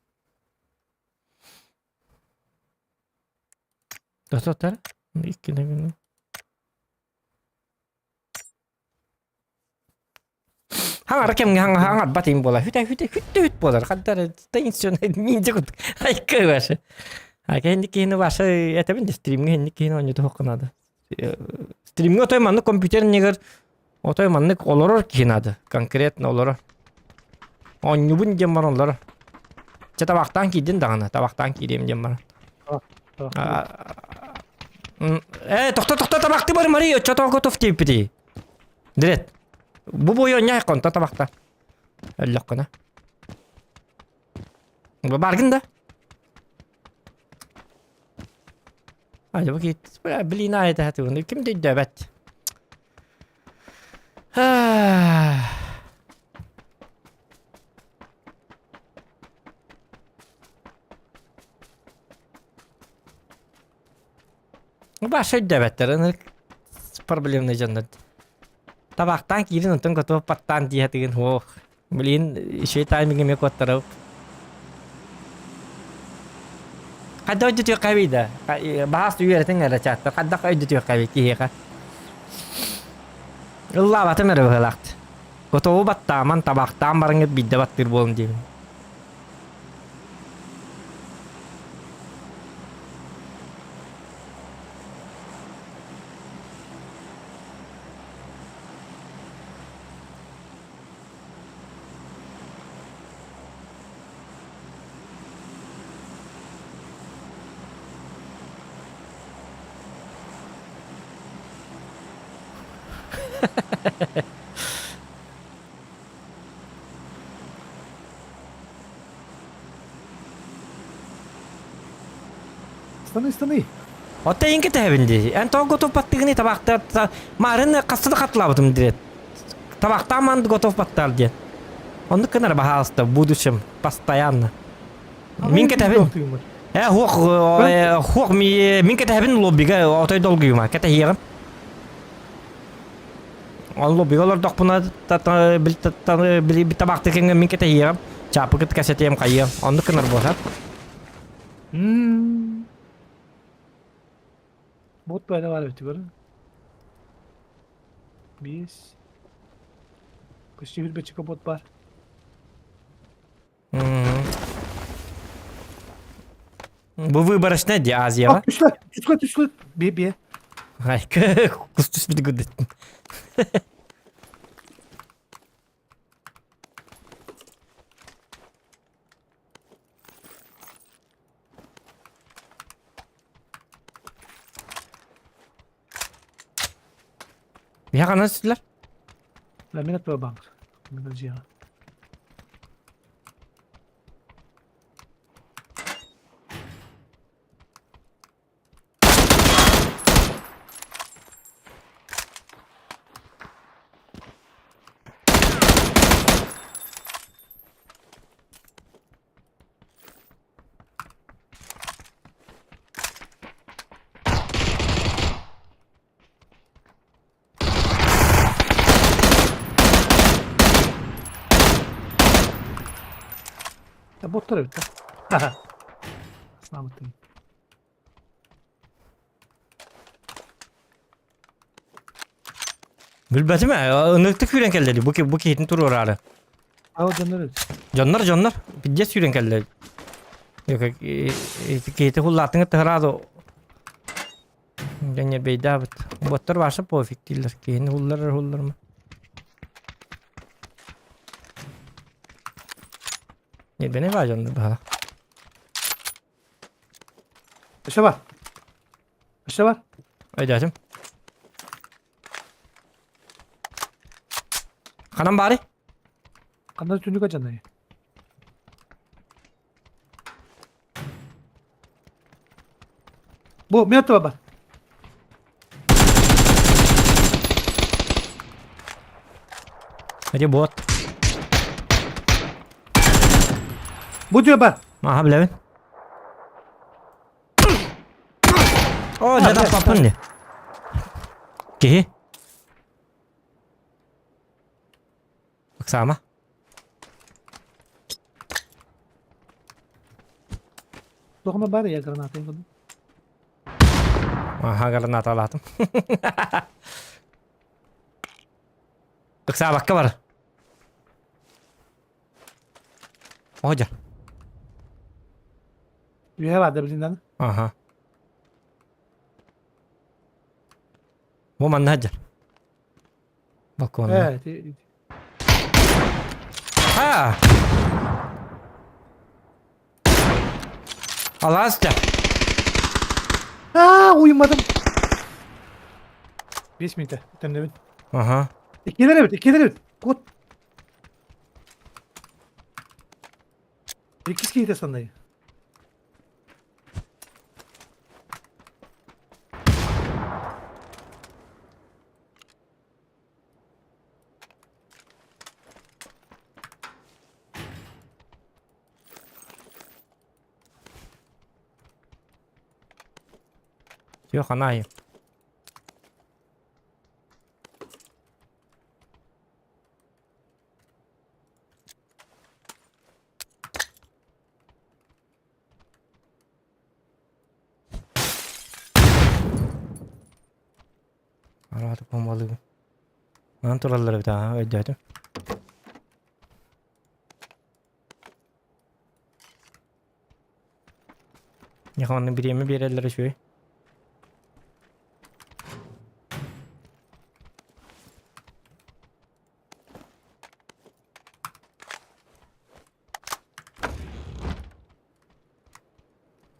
Тототар иккинэ Хаҥара кэмҥэ хаҥарбат им буолар. Хүтэ хүтэ хүттэ хүт буолар. Хандар таинственный ниндзя курдук. Айка ваша. А кэнник киһини ваша этэбин де стримҥэ инник киһини оонньуу туһукка наада. Стримҥэ отой маннык компьютер иннигэр отой маннык олорор киһи наада. Конкретно олорор. Оонньуубун диэн баран олорор. Чэ табахтаан киирдин даҕаны, табахтаан киириэм диэн баран. Э, тохто тохто табахты бар Мария, оччотоо готов диэбиппитий. Дирет. Бу бойо ньай конто табахта. Өллөххүнэ. Баргын да. Ай, бу кит, блин, ай это хатыгын. Ким дөйдөбөт. Баша өйдөөбөттөр, ынырык проблемный дьоннор. Табахтаан киирин онтон готов паттаан дии сатыгын ох. Блин, еще тайминг эмиэ куоттарабыт. Хайдах өйдөтүөххэ да? Баһаас үөрэтиҥ эрэ чааттар. Хайдах өйдөтүөххэ киһиэхэ? Ыллаабатым эрэ быһыылаахт. Готову баттааман, табахтаан бараҥҥыт биирдэ баттыыр буолун диибин. Станы, станы. Оттон инки тэһэбин дии. Эн тоҕо готов баттыгыный табахта марын хаста да хатылаабытым диэт. Табахтааман готов баттаар диэн. Оннук гынар баһаалыста в будущем постоянно. Мин кэтэһэбин. Э хуох хуох мин кэтэһэбин лоббига отой долгуйума кэтэһиэҕим. Ол лоббига олордохпуна табахты кэмҥэ мин кэтэһиэҕим. Чаапыкыт кэсэтиэм хайыам. Оннук гынар буолсат. Бот баайда бар эбит көрө. Биэс. Почти хүрбэччикэ бот бар. Бу выборочная дии Азияҕа. Түслэ, түслэ, түслэ. Бие, бие. Ай, кус түспүт гыдыттын. Биһи ханан сытылар? Ламинат баар. Мин дьиэҕэ. Боттар эбит да. Снаабыттым. Билбэтим ээ, ынырыктык сүүрэн кэллэ дии, бу, бу киһитин туруораары. Аа дьоннор эбит. Дьоннор, дьоннор, пиздец сүүрэн кэллэ. Киһити хуллааттыҥ тыһыраады. Дьэ ньэбэйдаабыт. Боттор ваша пофиг дииллэр. Киһини хулларар хулларма. Ньэбэни баа дьоннор баһала. Өссө бар. Өссө бар. Өйдөөтүм. Ханан баарый? Ханна түнүк дьанай. Бу мен аттыба бар. Где бот? Бу түө бар. Аха билэбин. О, дьэ таппаппын дии. Киһи. Ыксаама. Тоҕума бар я граната иҥ Аха граната алаатым. Ыксаабакка бар. Оһо Үөһэ баар да билиннэн. Аха. Бу манна сылдьар. Балконна. Ээ, ити А! Алаас да. Аа, уйумматым. 5 минутта төннөбүн. Аха. Иккилэр эбит, иккилэр эбит. Кот. Иккис киһитэ саннай. Все, хана им. Араатык бомбалыыбын. Манан тураллар эбит аа өйдөөтүм. Миэхэ манна бириэмэ биэрэллэрэ үчүгэй.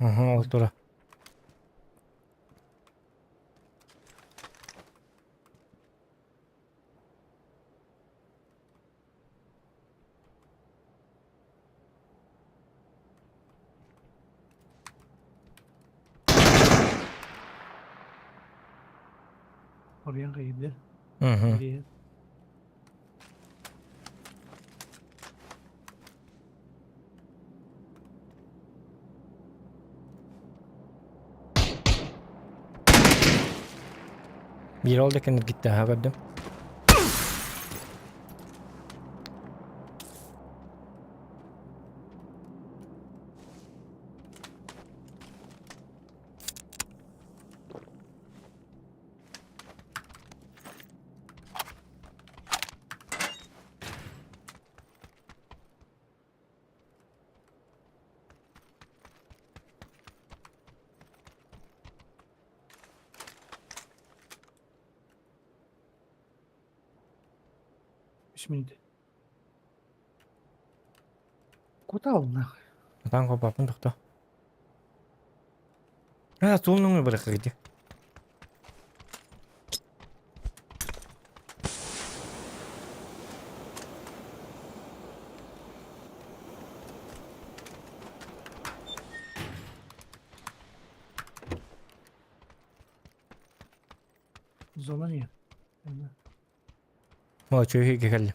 Аха, ол тура. Oraya киирдэ. Мгм. Киирэн. Биир ол да кэнниргитте аһа көрдүм. Үс минут. Куда он нахуй? Атаан копаппын тохто. А, суолнуҥ бырахха где? Зона не. О, чуйга кэллим.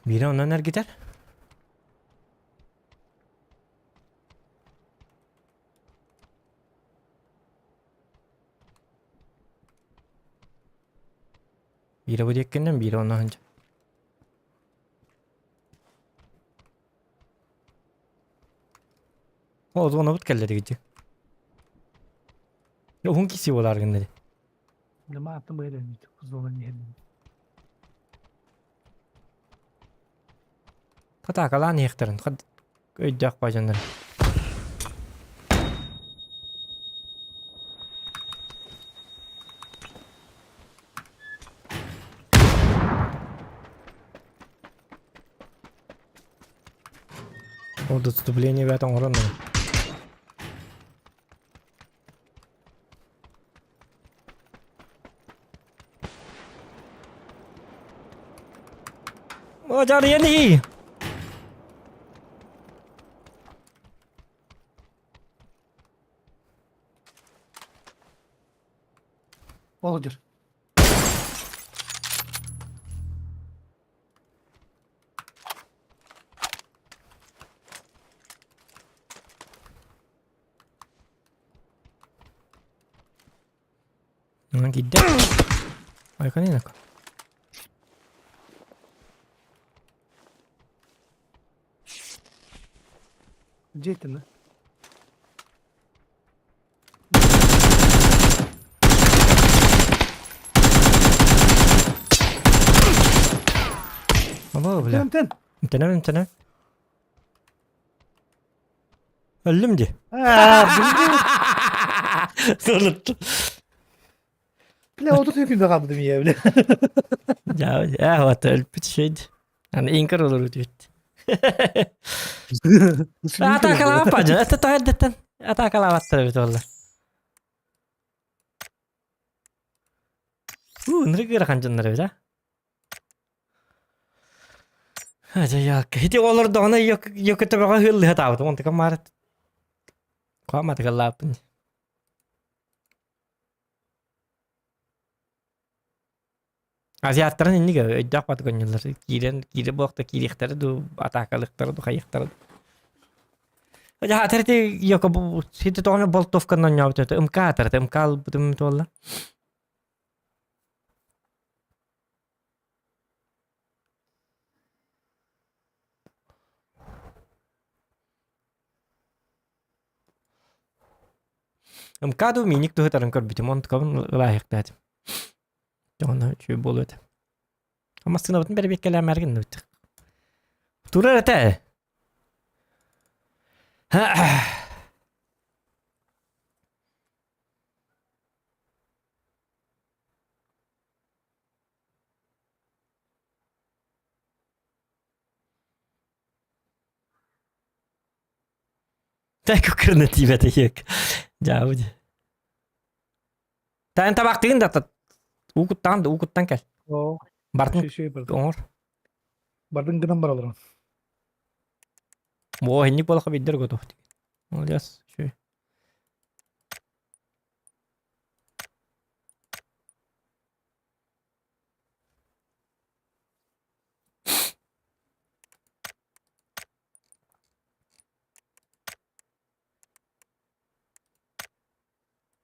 Биирэ онон эргитэр. Биирэ бу диэккинэн, биирэ онно сылдьар. О, зонабыт кэллэ дигичи. Уһун киси буолаар гынна ди. Лема аттым бэйэлэрин зона иһэллин. Хатаакалаан иһиэхтэрин хат өйдөөх баадьаннар. Ол отступление бэт оҥорон О, дьарыйан иһий! Олдыр. Онон киирдэ. Айканинак. Дьиэтин Абаа, бля. Тэн тэн. Эмтэнэ эмтэнэ. Өллүм дии. Аа, билдим. Сонутtu. Бля, 30 секунда қалдым я, бля. Я, я вот өлбүт şeydi. Yani inkar olur diyor. Атакалаабаппа дьон. Это тоҕо эрдэттэн атакалаабаттар эбит буолла. Уу, ынырык ыарахан дьоннор эбит а. Дьэ, ити олордоҕуна йөкөтөбөҕө ыһыллыһа таабытым онтукам маарат куаматыгаллааппын. Азиаттарын инник өйдөөх бат көнньүллэр киирэн киирэ буолта киириэхтэрэ дуу атаакалыахтара дуу хайыахтара дуу. Дьэ ити йоко сити тоҕону болтовканан оонньообут этэ МК атар МК ылбытым туолла. МК дуу миник туһутарын көрбүтүм онтукабын ылааһыктаатым. Дьоно үчүгэй буолуо этэ. Массыынабытын бэрэбиэркэлээмээрин гынныбыт. Турар этэ. Так укрына тиибэтэ иэк. Дьаабы Таан табахтыгын да уукуттаан да уукуттан кэл. Оо, Бартын ши бардын. оҥор. Бардын гынан бараларым. Боо хинник буолаха биддер готов. Молодец. Шүй.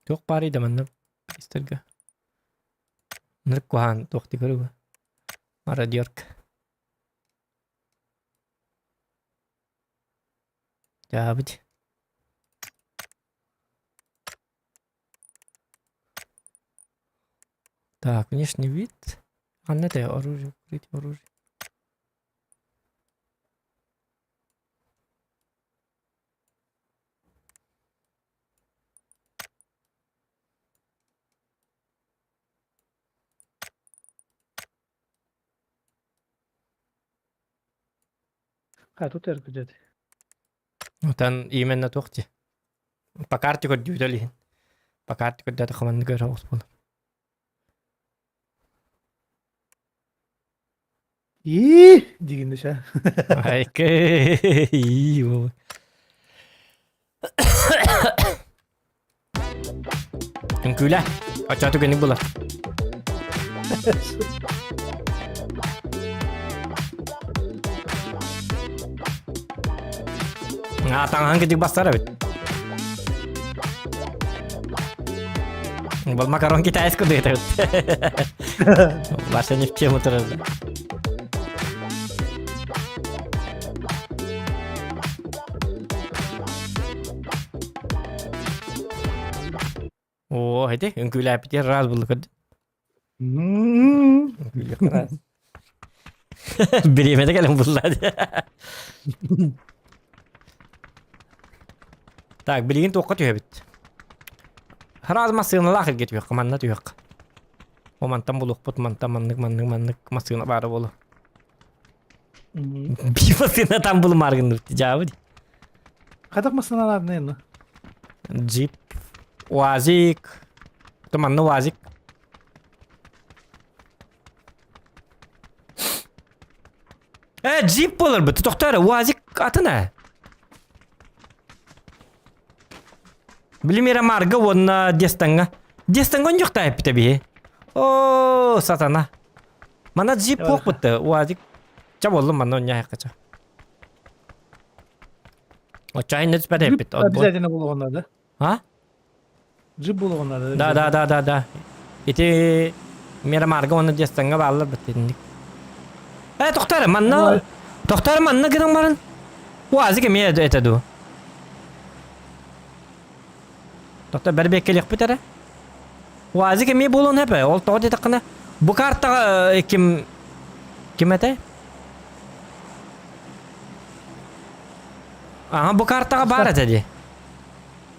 Туох баарый да манна истэргэ. Нырк куһаан туох дии көрүгү. Мародерка. Дьаабыт. Так, внешний вид. Анна это оружие, укрытие оружие. А, тут эр где-то. Отан именно туох дии. По карте көрдүүтэ илиһин. По карте көрдөөтө хаманны көрө оҕус буолар. Ии, дигин ша. Айкы. Үҥкүүлэ. Оччоо түгэнник булар. Аа, таҥаһын кидик бастар эбит. Бұл макарон китайский дыйт эбит. Ваша не в тему турар. Оо, ити үҥкүүлээппитигэр ыраас булла көрдүм. Үҥкүүлүөх ыраас. Бириэмэтэ кэлэн булла Так, билигин туохха түһэбит? Ыраас массыыналаах илгэ түһүөххэ, манна түһүөххэ. О, мантан булуохпут, мантан маннык, маннык, маннык массыына баара буолуо. Биир массыына там булумаары гынныбыт дьаабы дии. Хатах массыыналаах ну? Джип, УАЗик, то манна УАЗик. Э, джип буолар бит. Тохтоо эрэ, УАЗик атын ээ. Билим эрэ Марга уонна Дестаҥҥа. Дестаҥҥа онньуохтаа эппитэ биһи. Оо, сатана. Мана джип буолбут УАЗик. Ча буоллум манна онньаһыахха ча. Оччо инне түспэт эппит. Обязательно буолуоҕун наада. А? Джип буолуоҕун наада. Да, да, да, да, да. Ити Мирамарга уонна Дестаҥҥа бааллар бит итинник. Э, тохтор, манна тохтор манна гынан баран. УАЗик эмиэ это ду. Тохтор бэрбиэккэлиэхпит эрэ. УАЗик эмиэ буолуон сөп ээ. Ол тоҕо диэтэххинэ, бу картаҕа ким ким этэй? Аха, бу картаҕа баар этэ дии.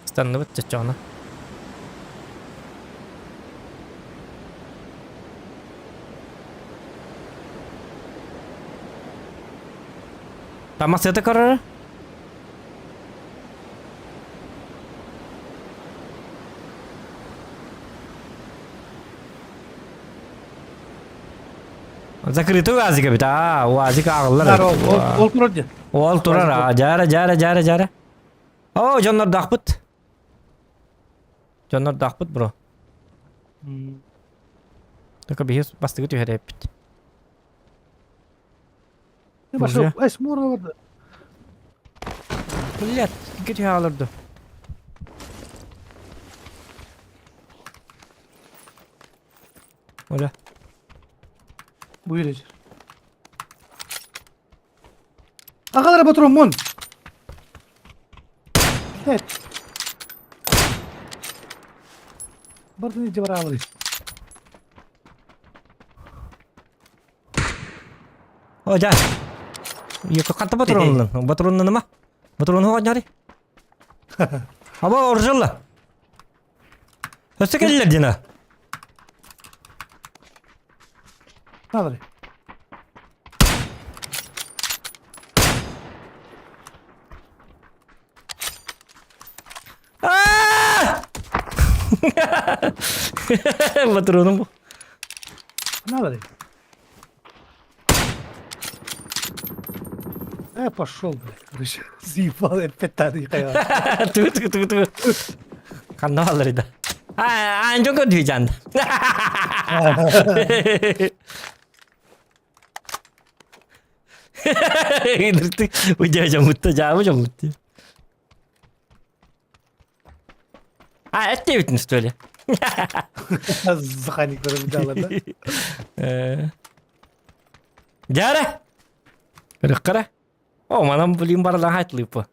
Станныбыт чоччоҕуна. Тамасыта көрөрө? Закрытый УАЗик эбит, аа, УАЗик ааҕыллар эбит. Ол турар дии. Ол турар, аа, дьаара, дьаара, дьаара, дьаара. О, дьоннордоохпут. Дьоннордоохпут, бро. Только биһи бастыгы түһэрээппит. Пошел, ай, смора барда. Блядь, икки түһэ олорду. Оля. Buyur Ece. Аҕалара ботроммун. Evet. Бардын иди бараалый. О, дьэ. Ханта ботуруоннун? Ботуруоннунума? Ботуруону оҕонньори? Аба оржалла. Өссө кэллэр дина. Надо. Ботуруонум бу. Надо. Э, пошел, блядь, короче. Заебал, опять тады хайа. Ту ту ту ту. Ханна алар да. А, анжон көрдүү жан. Уйдя жамутта, жабы жамутта. А, это бүтүн что ли? Заханик көрө да. Дьара! Рыккара. О, манан блин барылан хайтылыппы.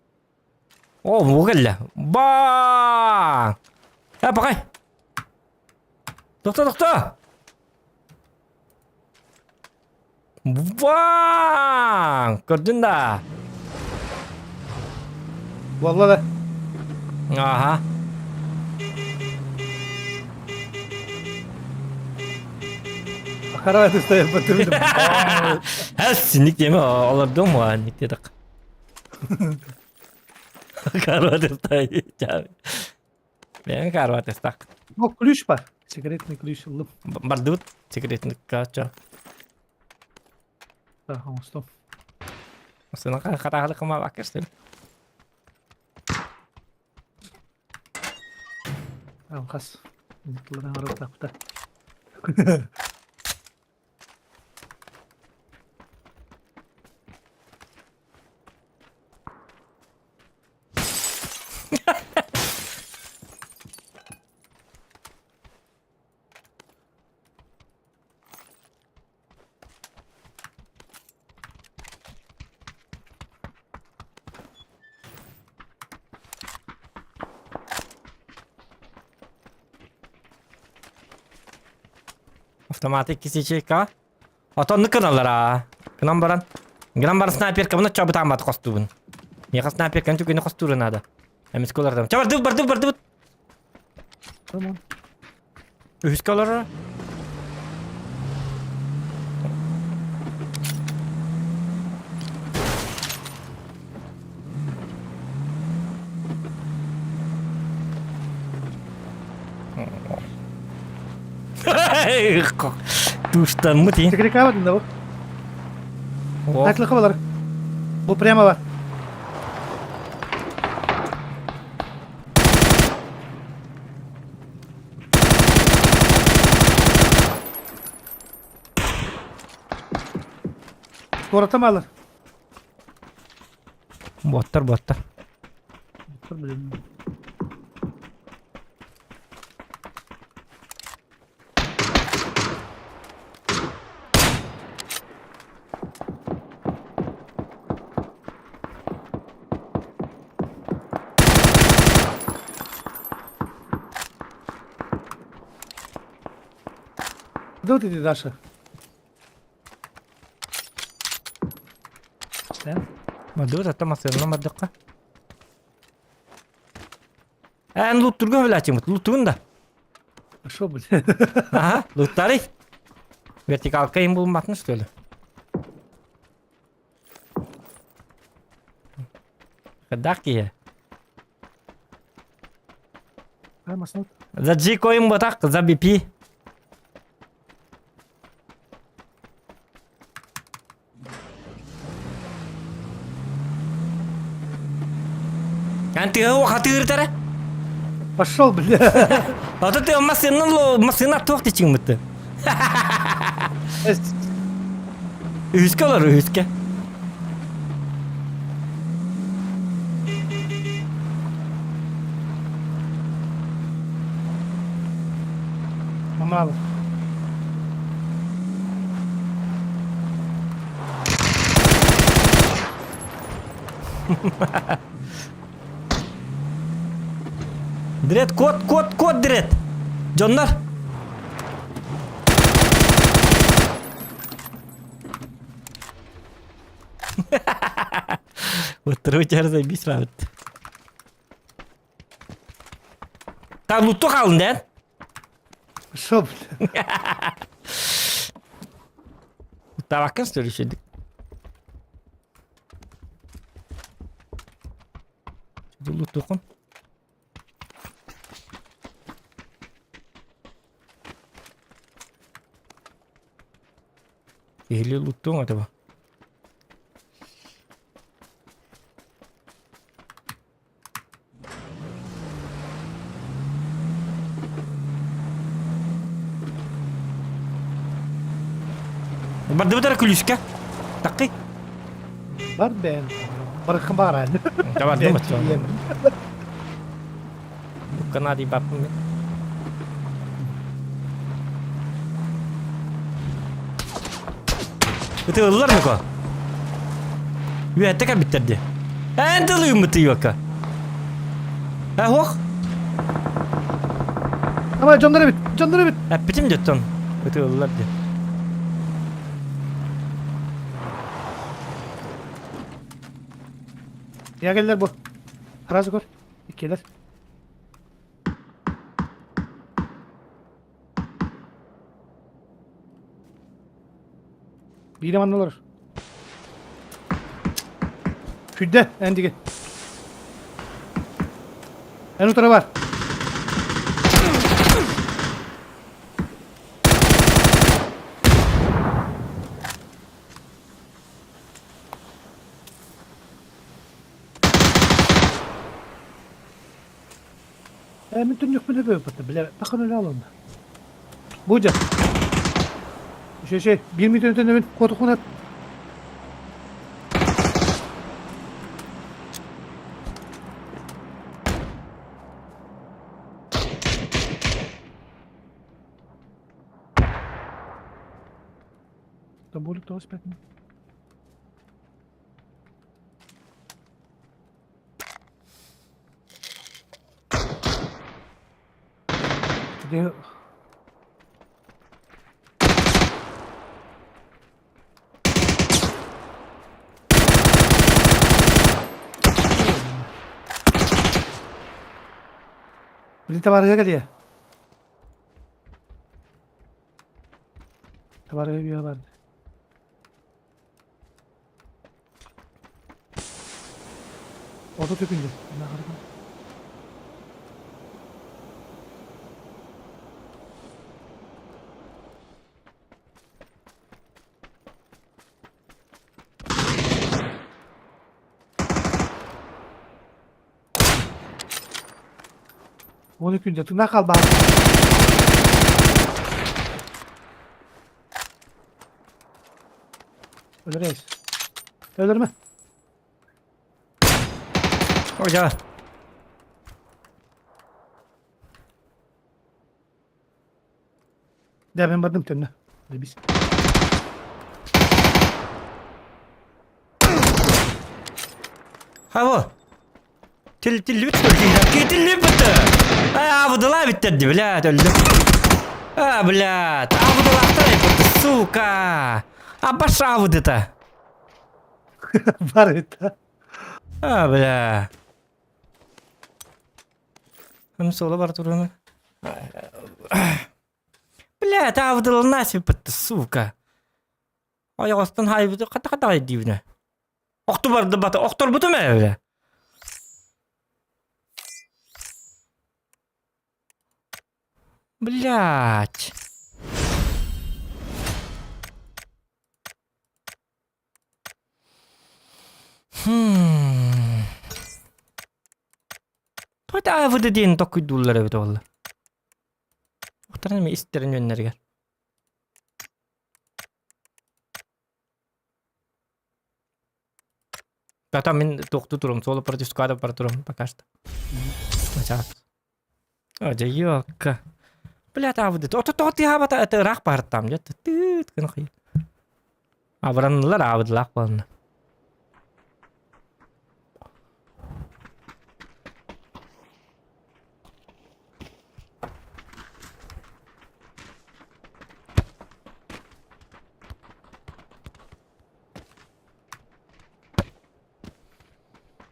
О, бу кэллэ. Ба! Э, пакай! Тохто, тохто! Баң! Көрдүн да? Буолла да. Аха. Хара стоят Синник диэме олордум ник диэтэх. Карват Бэйэҥ карват истах. Ну, ключ бар. Секретный ключ ыллым. Бардыбыт секретный ключ. Да, оҥостом. Сына хатаһылы кыма баккырсын. Хас тылларын арыттахпыта. Автоматы кисичейка. Отонну кыналара. Гынан баран. Гынан баран снайперка бұны чабытан бат қостубун. Меха снайперканы түгені қостуры надо. Эмиске олардан. Чабарды барды барды. Tamam. Үһүскэ олорор. Туштаммыт ин. Секретарь да бу. О, Таклыка балар. Бу прямо бар. Туоратам алар. Боттар, боттар. Куда ты, Даша? Sen? Мадыр, ата масырына мадыққа. Ән луттурга өләчің, луттугун да. Шо, блядь? Ага, луттары. Вертикалка им булматын, что ли? Кадак кие. А, маснут. За G коин батак, за BP. Эн тыһы хатыыртара. Пошел, бля. Ата ты масына ло масына туох тичиңмитти. Үһүскэ олор үһүскэ. Мамалов. Дред кот кот кот дред. Дьоннор. Оттыры заебись бабыт. Так лутту қалын дән. Пошел, бля. Табаккын сөйлешедік. Луттукун. Или луттуң атаба. Бардыбытара күлүскэ. Таккы. Бар бен. Барыкын бар әлі. Табардым бат. Канади баппын мен. Ытылылар мыко? Үәтте кәбиттерди. Ән тылыгым бытыйбакка. Ә хох? Давай, Джон бит, Джон бит. Әппитим деттон. Ытылылар ди. Я келдер бу. Разы көр. Иккилер. Биир манна олор. Күдде, эндиги. Эн утара бар. Э, мин түннүкпүн өбөбүт, бля, тахын өлө алынна. Бу дьэ. Шей, шей, биир мүнөтөн төннөбүн, куотухунат. Тоболик тоҕус пятна. Где... Блин, товарга кэлиэ. Товарга биэ бар. 30 күндө. Оны күндө тына қалбаа. Өлөрөйс. Өлөрмө. Ой, дьэ. Дьэ, мен бардым төннө. Бис. Хаво. Тил тиллибит Тиллибит. А, абыдыла биттерди, блядь, өлдүм. А, блядь, абыдылахтар айбыты, сука. А баша абыдыта. Бар это. А, бля. Хам соло бар тураны. Блядь, абыдылына сиппытты, сука. Ойоҕостон хайбыты хата-хата диибинэ. Охту барды бата, охторбутум ээ, бля. Блядь. Хм. Тоҕо АВД диэн токуйдууллар эбит буолла. Охторон эмиэ истэрин үөннэригэр. Потом мин туохтуу турум, соло против сквада бара турум пока что. Сначала. О, дьэ, ёкка. Бля, АВД. Ото тоҕо тыаһаабата, это ыраах баһыртаам, дьэ, тыыт гына хый. Абыраннылар аабыдылаах буоланна.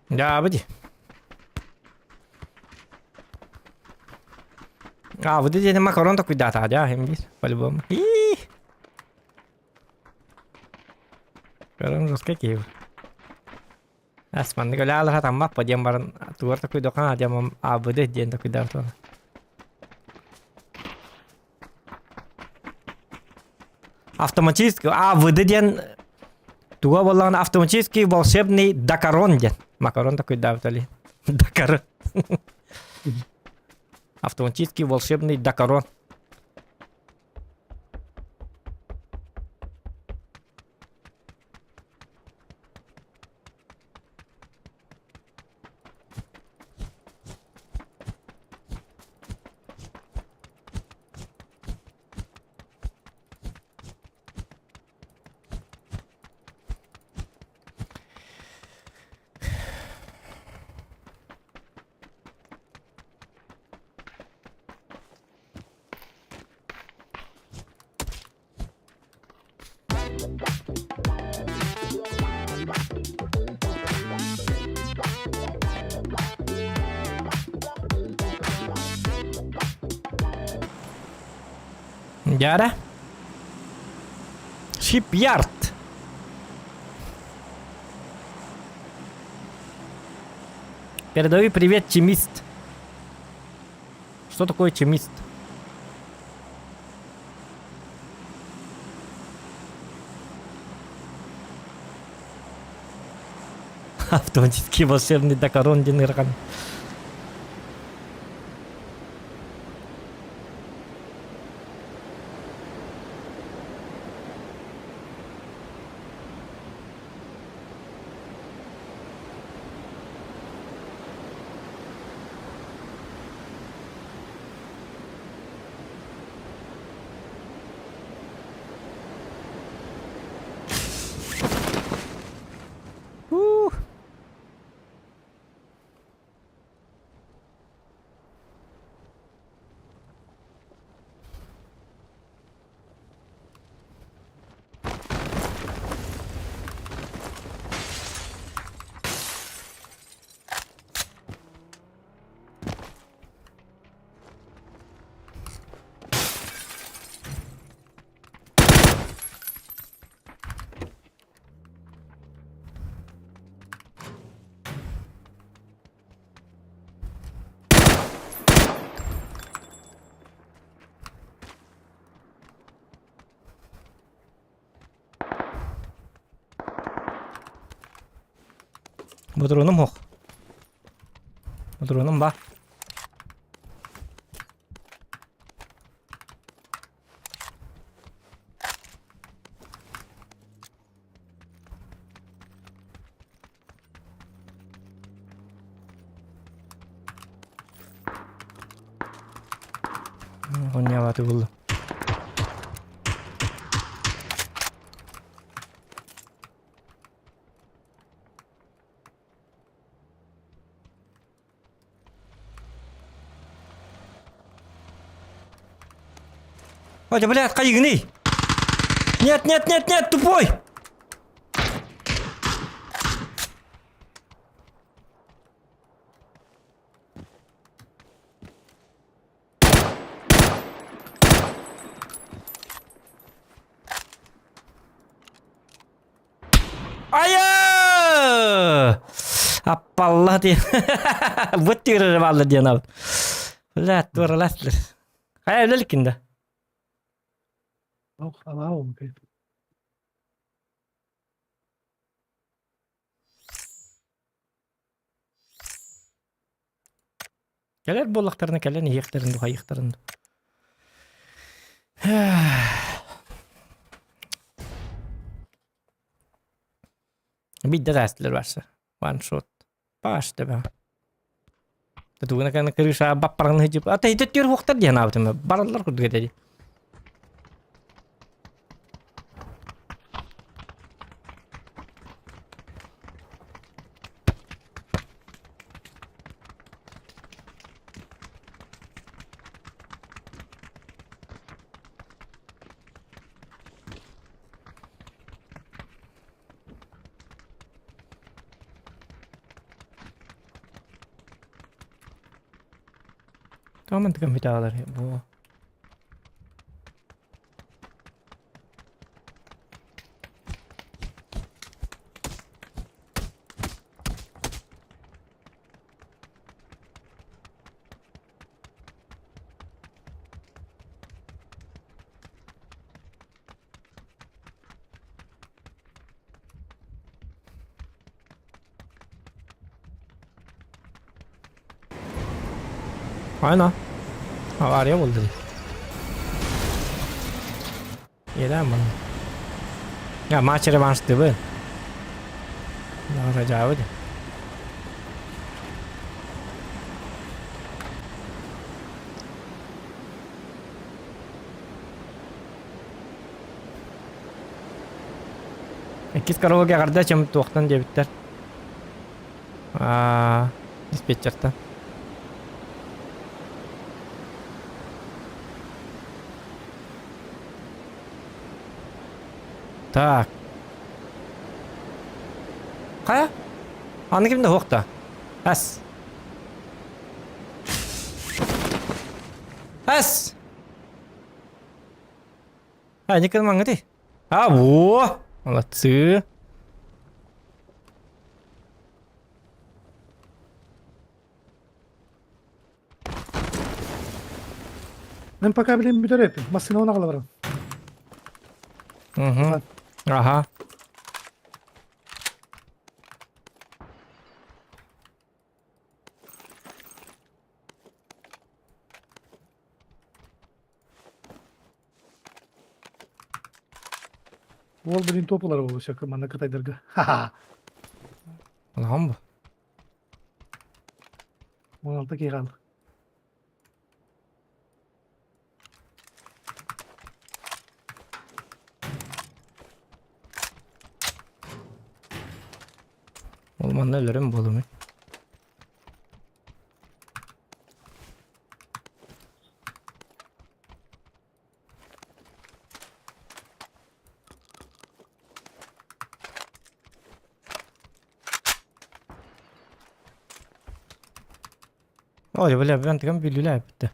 Дьаабы дии. Аабыды диэни макарон токуйдаатаҕа дьаа иһин биир по-любому. Ии! Көрөн жестко киһи. Ас маннык өлө таммаппа диэн баран тугар токуйдуохха диэн аабыды диэн токуйдаабыт Автоматический АВД диэн туга буоллаҕына автоматический волшебный дакарон диэн. Макарон такуйдаабыт али. Дакар. Автоматический волшебный дакарон. Дьара. Shipyard. Передаю привет, чемист. Что такое чемист? Автоматический волшебный дакарон диэн ыарахан. Ботуруонум суох. Ботуруонум баар. Хонньаабаты буллум. Ой, блядь, хайыгыный! Нет, нет, нет, нет, тупой! Айа! Аппалла диэн. Бут тигрere балла диэн ал. Блядь, туораласлар. Хайа үлэликкин да? Ох, алаум. Кэлэр буоллахтарына кэлэн иһиэхтэрин дуу, хайыахтарын дуу. Биирдэ таастылар барса. One shot. Паш тебе. Тугуна каны крыша баппаран хыдьып. Ата ити түр хуктар диэн аабытым. Бараллар курдук этэ. Tamam компьютер бу. Айна. Авария болды. Иэдээн манна. Я матч реванштыбын. Дьаабы дии. Иккис караоке эҕэрдэ чем туохтан диэбиттэр. Аа, диспетчертан. Так. Хайа? Аны кимде суох да? Әс. Әс! А, не кырмаңы А, во! Молодцы. Мен пока билим бүтэр эппин. Массыына ону аҕала баран. Угу. Ага. Уол билин топулар буолуо сөккө манна кытайдарга. Ха-ха. Улахан бу. 16 киһи хаалла. Ол манна өлөрүм буолумуй. Ой, бля, бен бүлүлээ бүттэ.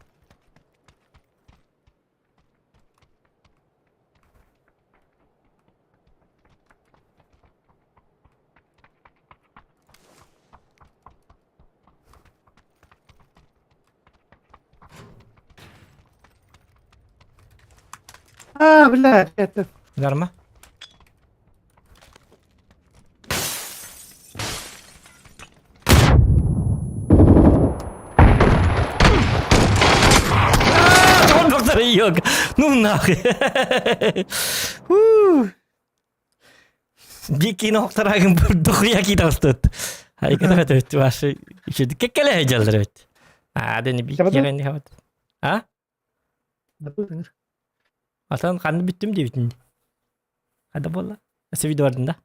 А, бля, это... Дарма? Серега, ну нахуй. Дикий охторагын дохуя киитастыт. Айката өт ваши еще кеккеле жаллар өт. А дени би кеген хабат. А? Атан канны бүттүм дебитин. Хада болла. Өсө видео бардын да.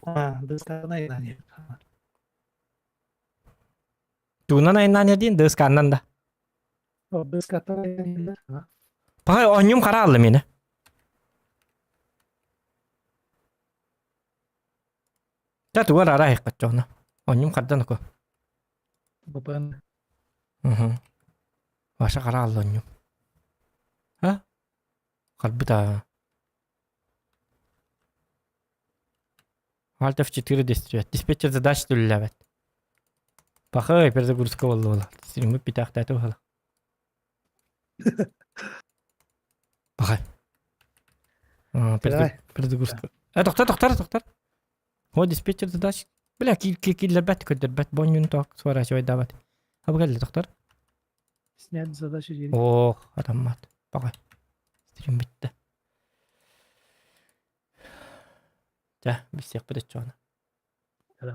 А, дысканай. Тугунан айаннаан эрдиин дысканнан да. Пахай оонньуум хара алла миэнэ. Та тугар ара айыккаччоҕуна. Оонньуум хардан око. Бапан. Уһу. Ваша хара алла оонньуум. А? Харбыта. Alt F4 диспетчер. Диспетчер задач түллэбэт. Пахай, перезагрузка буолла Стриммит бүтээхтээтэ буола. Пахай. Перезагрузка. Э, тохтор, тохтор, тохтор. О, диспетчер задач. Бля, киллэрбэт, көрдөрбөт, бонньун тоқ сворачивайдаабат. Абы тохтор. Снять задачу. Ох, атаммат. Пахай. Стрим бүттэ. Дьэ, билсиэхпит оччоҕуна.